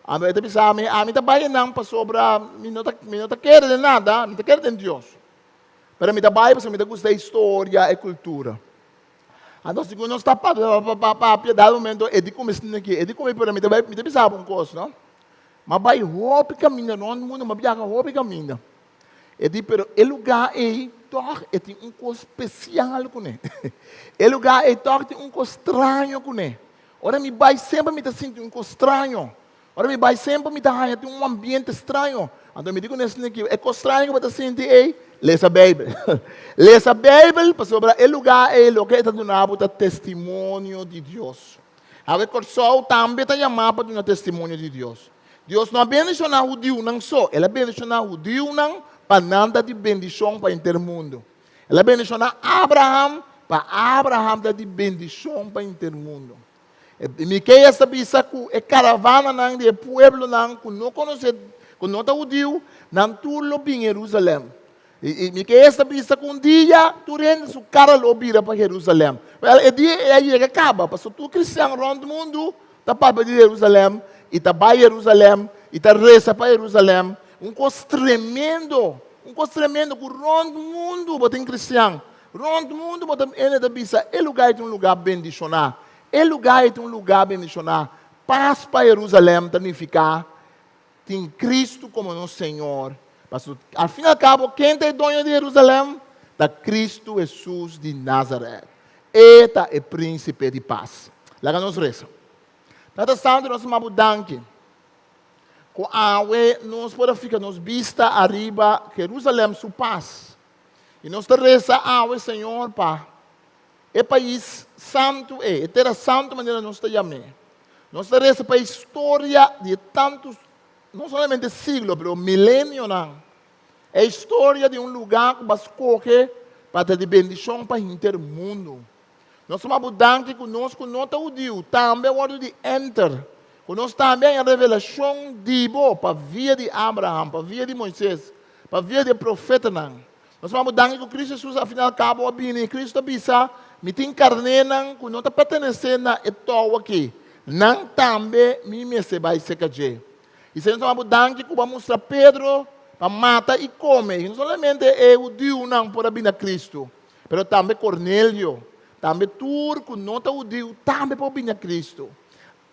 anto e ta bisa mi, ami ta bai einan pasobra mi no ta mi no ta kere den nada, mi ta kere den Dios, pero mi ta bai pasobra mi ta gusta e historia, e kultura. Anto segun nos ta papia papia papia, dado momento e di ku mi sinti aki, e di ku mi pero mi ta bai mi ta bisa bo un kos no, mi a bai hopi kaminda rònt mundu, mi a biaha hopi kaminda. E di, pero e lugá ei tòg e tin un kos spesial kuné. E lugá ei tòg tin un kos straño kuné. Ora mi bai semper mi ta sinti un kos straño. Ora mi bai semper mi ta haña tin un ambiente straño. Anto mi di ku nesnan aki, e kos straño ku bo ta sinti ei, lesa Beibel. Lesa Beibel pasobra e lugá ei loke e ta duna bo ta testimonio di Dios. Awe Kòrsou tambe ta yamá pa duna testimonio di Dios. Dios no a bendishoná hudiunan so, el a bendishoná hudiunan pa nan ta di bendishon pa henter mundu. El a bendishoná Abraham pa Abraham ta di bendishon pa henter mundu. E Miqueas ta bisa ku e karavananan di e pueblonan ku no konosé, ku no ta hudiu, nan tur lo bin Herusalèm. I Miqueas ta bisa ku un dia tur hende su kara lo bira pa Herusalèm. Wèl, e dia ei a yega kaba, pasobra tur kristian rònt mundu ta papia di Herusalèm i ta bai Herusalèm i ta resa pa Herusalèm. Un kos tremendo, un kos tremendo ku rònt mundu bo tin kristian. Rònt mundu bo ta hende ta bisa e lugá ei ta un lugá bendishoná. E lugá ei ta un lugá bendishoná. Pas pa Herusalèm ta nifiká Tin Cristo como nos Señor. Pasobra al fin y al cabo, ken ta e doño di Jerusalem? Ta Cristo Jesus di Nazaret. E ta e Principe di Paz. Laga nos reza. Tata Santo, nos ta bo danki cu awe nos por a fija nos bista ariba Jerusalem su paz. Y nos ta reza awe, Señor, pa e pais santu ei, e tera santu manera nos ta yam'é. Nos ta resa pa e historia di e tantu, no solamente siglo, pero milenionan. E historia di un lugá ku bo a skohe pa ta di bendishon pa henter mundu. Nos ta manda bo danki ku nos ku no ta hudiu tambe a wòrdu di enter. Ku nos tambe a haña revelashon di bo pa via di Abraham, pa via di Moises, pa via di e profetanan. Nos ta manda bo danki ku Kristu Hesus a final kabo a bini. Kristu a bisa, Mi tin karnénan ku no ta pertenesé na e tou akí. Nan tambe mi mester bai serka dje. I Señor ta manda bo danki ku bo a mustra Pedro pa mata i kome. I no solamente e hudiunan por a bini na Kristu, pero tambe Kornelio, tambe tur ku no ta hudiu tambe por bini na Kristu.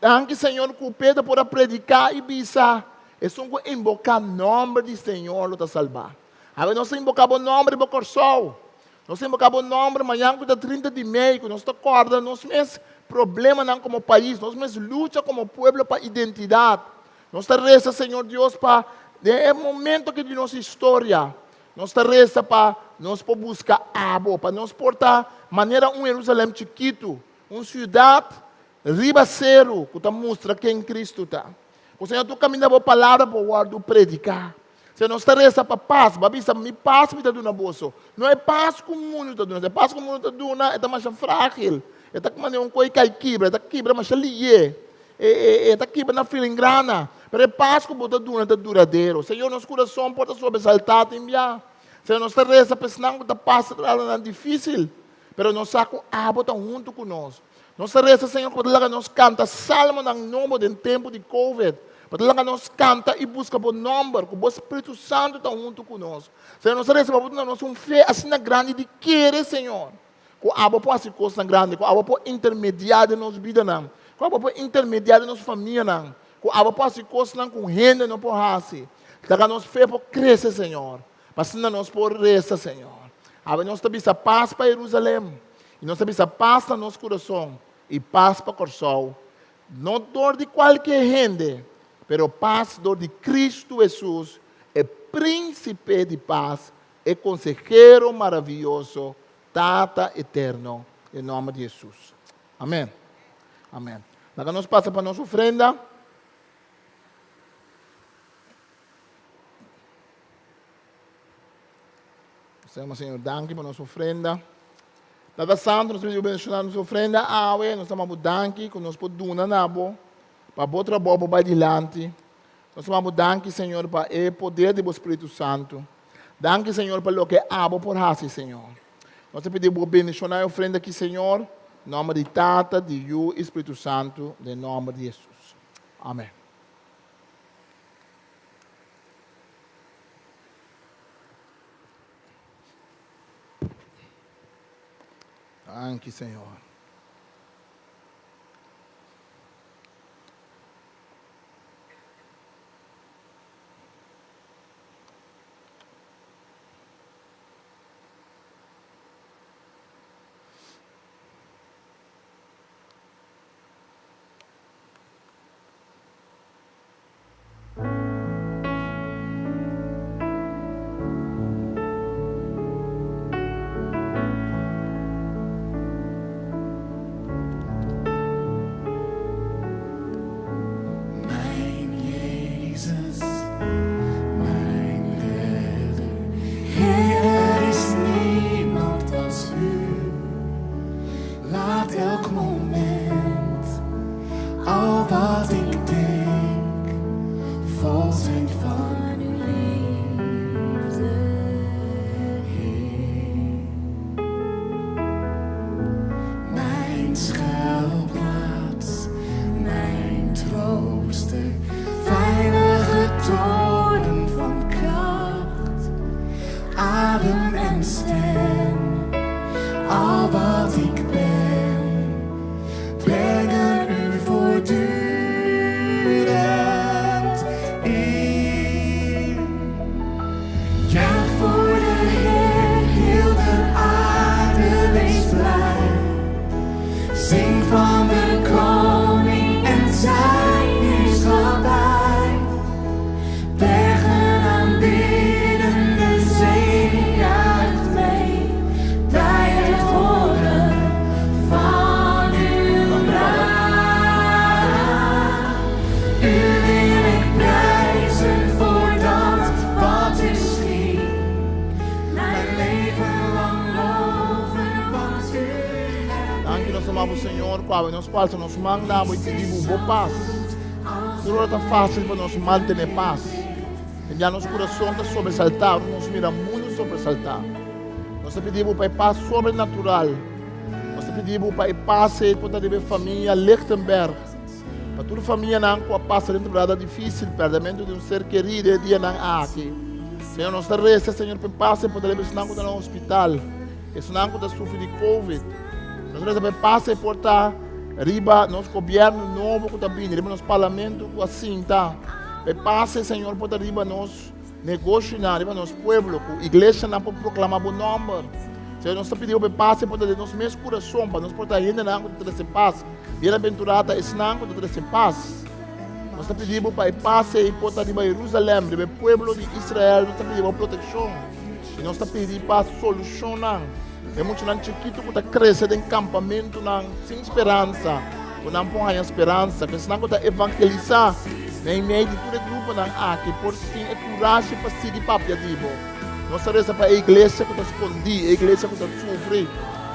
Danki Señor ku Pedro por a prediká i bisa, Esun ku inboká nòmber di Señor lo ta salbá. Awe nos ta inboká bo nòmber riba Kòrsou. Nos ta inboká bo nòmber mañan ku ta 30 di mei ku nos ta kòrda nos mes problemanan komo pais, nos mes lucha komo pueblo pa identidat. Nos ta resa Señor Dios pa den e momento aki di nos historia nos ta resa pa nos por buska abo, pa nos por ta manera un Herusalèm chikitu, un siudat Riba seru ku ta mustra ken Kristu ta. Ku Señor tur kaminda bo palabra por wòrdu prediká. Señor nos ta resa pa pas, bo a bisa mi pas mi ta duna boso. No e pas ku mundu ta duna, e pas ku mundu ta duna e ta masha frágil, e ta manera un koi kai kibra, e ta kibra masha lié, e ta kibra na filingrana, pero e pas ku bo ta duna ta duradero. Señor nos kurason por ta sobresaltá tin bia. Señor nos ta resa pa esnan ku ta pasa trabounan difísil, pero nos sa ku abo ta huntu ku nos. Nos ta resa, Señor, ku bo ta laga nos kanta salmonan nobo den tempu di Covid. Bo ta laga nos kanta i buska bo nòmber, ku bo Spiritu Santu ta huntu ku nos. Señor, nos ta resa pa bo duna nos un fe asina grandi di kere, Señor, ku abo por hasi kosnan grandi, ku abo por intermediá den nos bidanan, ku abo por intermediá den nos famianan, ku abo por hasi kosnan ku hende no por hasi. Laga nos fe por krese, Señor, pa asina nos por resa, Señor. Awe nos ta bisa pas pa Herusalèm. I nos ta bisa pas na nos kurason i pas pa Kòrsou, no dor di kualke hende, pero pas dor di Kristu Hesus, e Prínsipe di Pas, e Konsehero Maravioso, Tata Eterno, den nòmber di Hesus. Amèn. Amèn. Laga nos pasa pa nos ofrenda. Nos Señor danki pa nos ofrenda. Tata Santo, nos pidi bendiciona nos ofrenda awe. Nos ta manda bo danki ku nos por duna na bo pa bo trabou por bai dilanti. Nos ta manda bo danki, Señor, pa e poder di bo Spiritu Santo. Danki, Señor, pa loke abo por hasi, Señor. Nos ta pidi bo bendiciona e ofrenda aki, Señor. Nomber di Tata, di Yu i Spiritu Santo, den nomber di Jesus. Amen. Danki, Señor. Danki nos ta maba Señor ku awe nos por alsa nos man na bo i pidi bo bo pas. Tur ora ta fásil pa nos mantené pas. I ya nos kurason ta sobresaltá ora nos mira mundu sobresaltá. Nos ta pidi Bo pa e pas sobrenatural. Nos ta pidi Bo pa e pas ei por ta riba e famia Lichtenberg. Pa tur famianan ku a pasa den temporada difísil, pèrdèmentu di un ser kerí den e dianan aki. Señor, nos ta resa, Señor, pa e pas ei por ta riba esnan ku ta na hospital, esnan ku ta sufri di covid. Nos ta resa pa e pas ei por ta riba nos gobièrnu nobo ku ta bini, riba nos parlamento ku a sinta. Pa e pas ei, Señor, por ta riba nos negoshinan, riba nos pueblo, ku iglesianan por proklamá bo nòmber. Señor, nos ta pidi bo pa e pas ei por ta den nos mes kurason, pa nos por ta hendenan ku ta trese pas. Bienaventurá ta esnan ku ta trese pas. Nos ta pidi bo pa e pas ei por ta riba Jerusalèm, riba e pueblo di Israel. Nos ta pidi bo protekshon i nos ta pidi pa solushonnan. E muchanan chikitu ku ta krese den kampamentunan sin speransa, ku nan por haña speransa. Ku esnan ku ta evangelisá meimei di tur e gruponan aki por tin e kurashi pa sigui papia di bo. Nos ta resa pa e iglesia ku ta skondí, e iglesia ku ta sufri,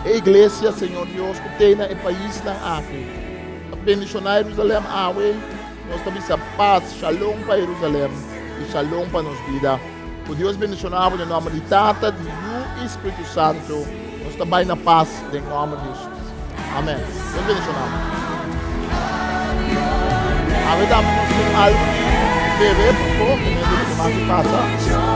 e iglesia, Señor Dios, ku tei na e paisnan aki. Ta bendishoná Jerusalèm awe. Nos ta bisa pas, shalom pa Jerusalèm i shalom pa nos bida. Ku Dios bendishoná bo den nòmber di Tata, di Yu i Spiritu Santu. Nos ta bai na pas den nòmber di Hesus. Amèn. Dios bendishoná bo. Awe tambe nos tin algu di bebe, pafó, ku medio di loke mas di pasa.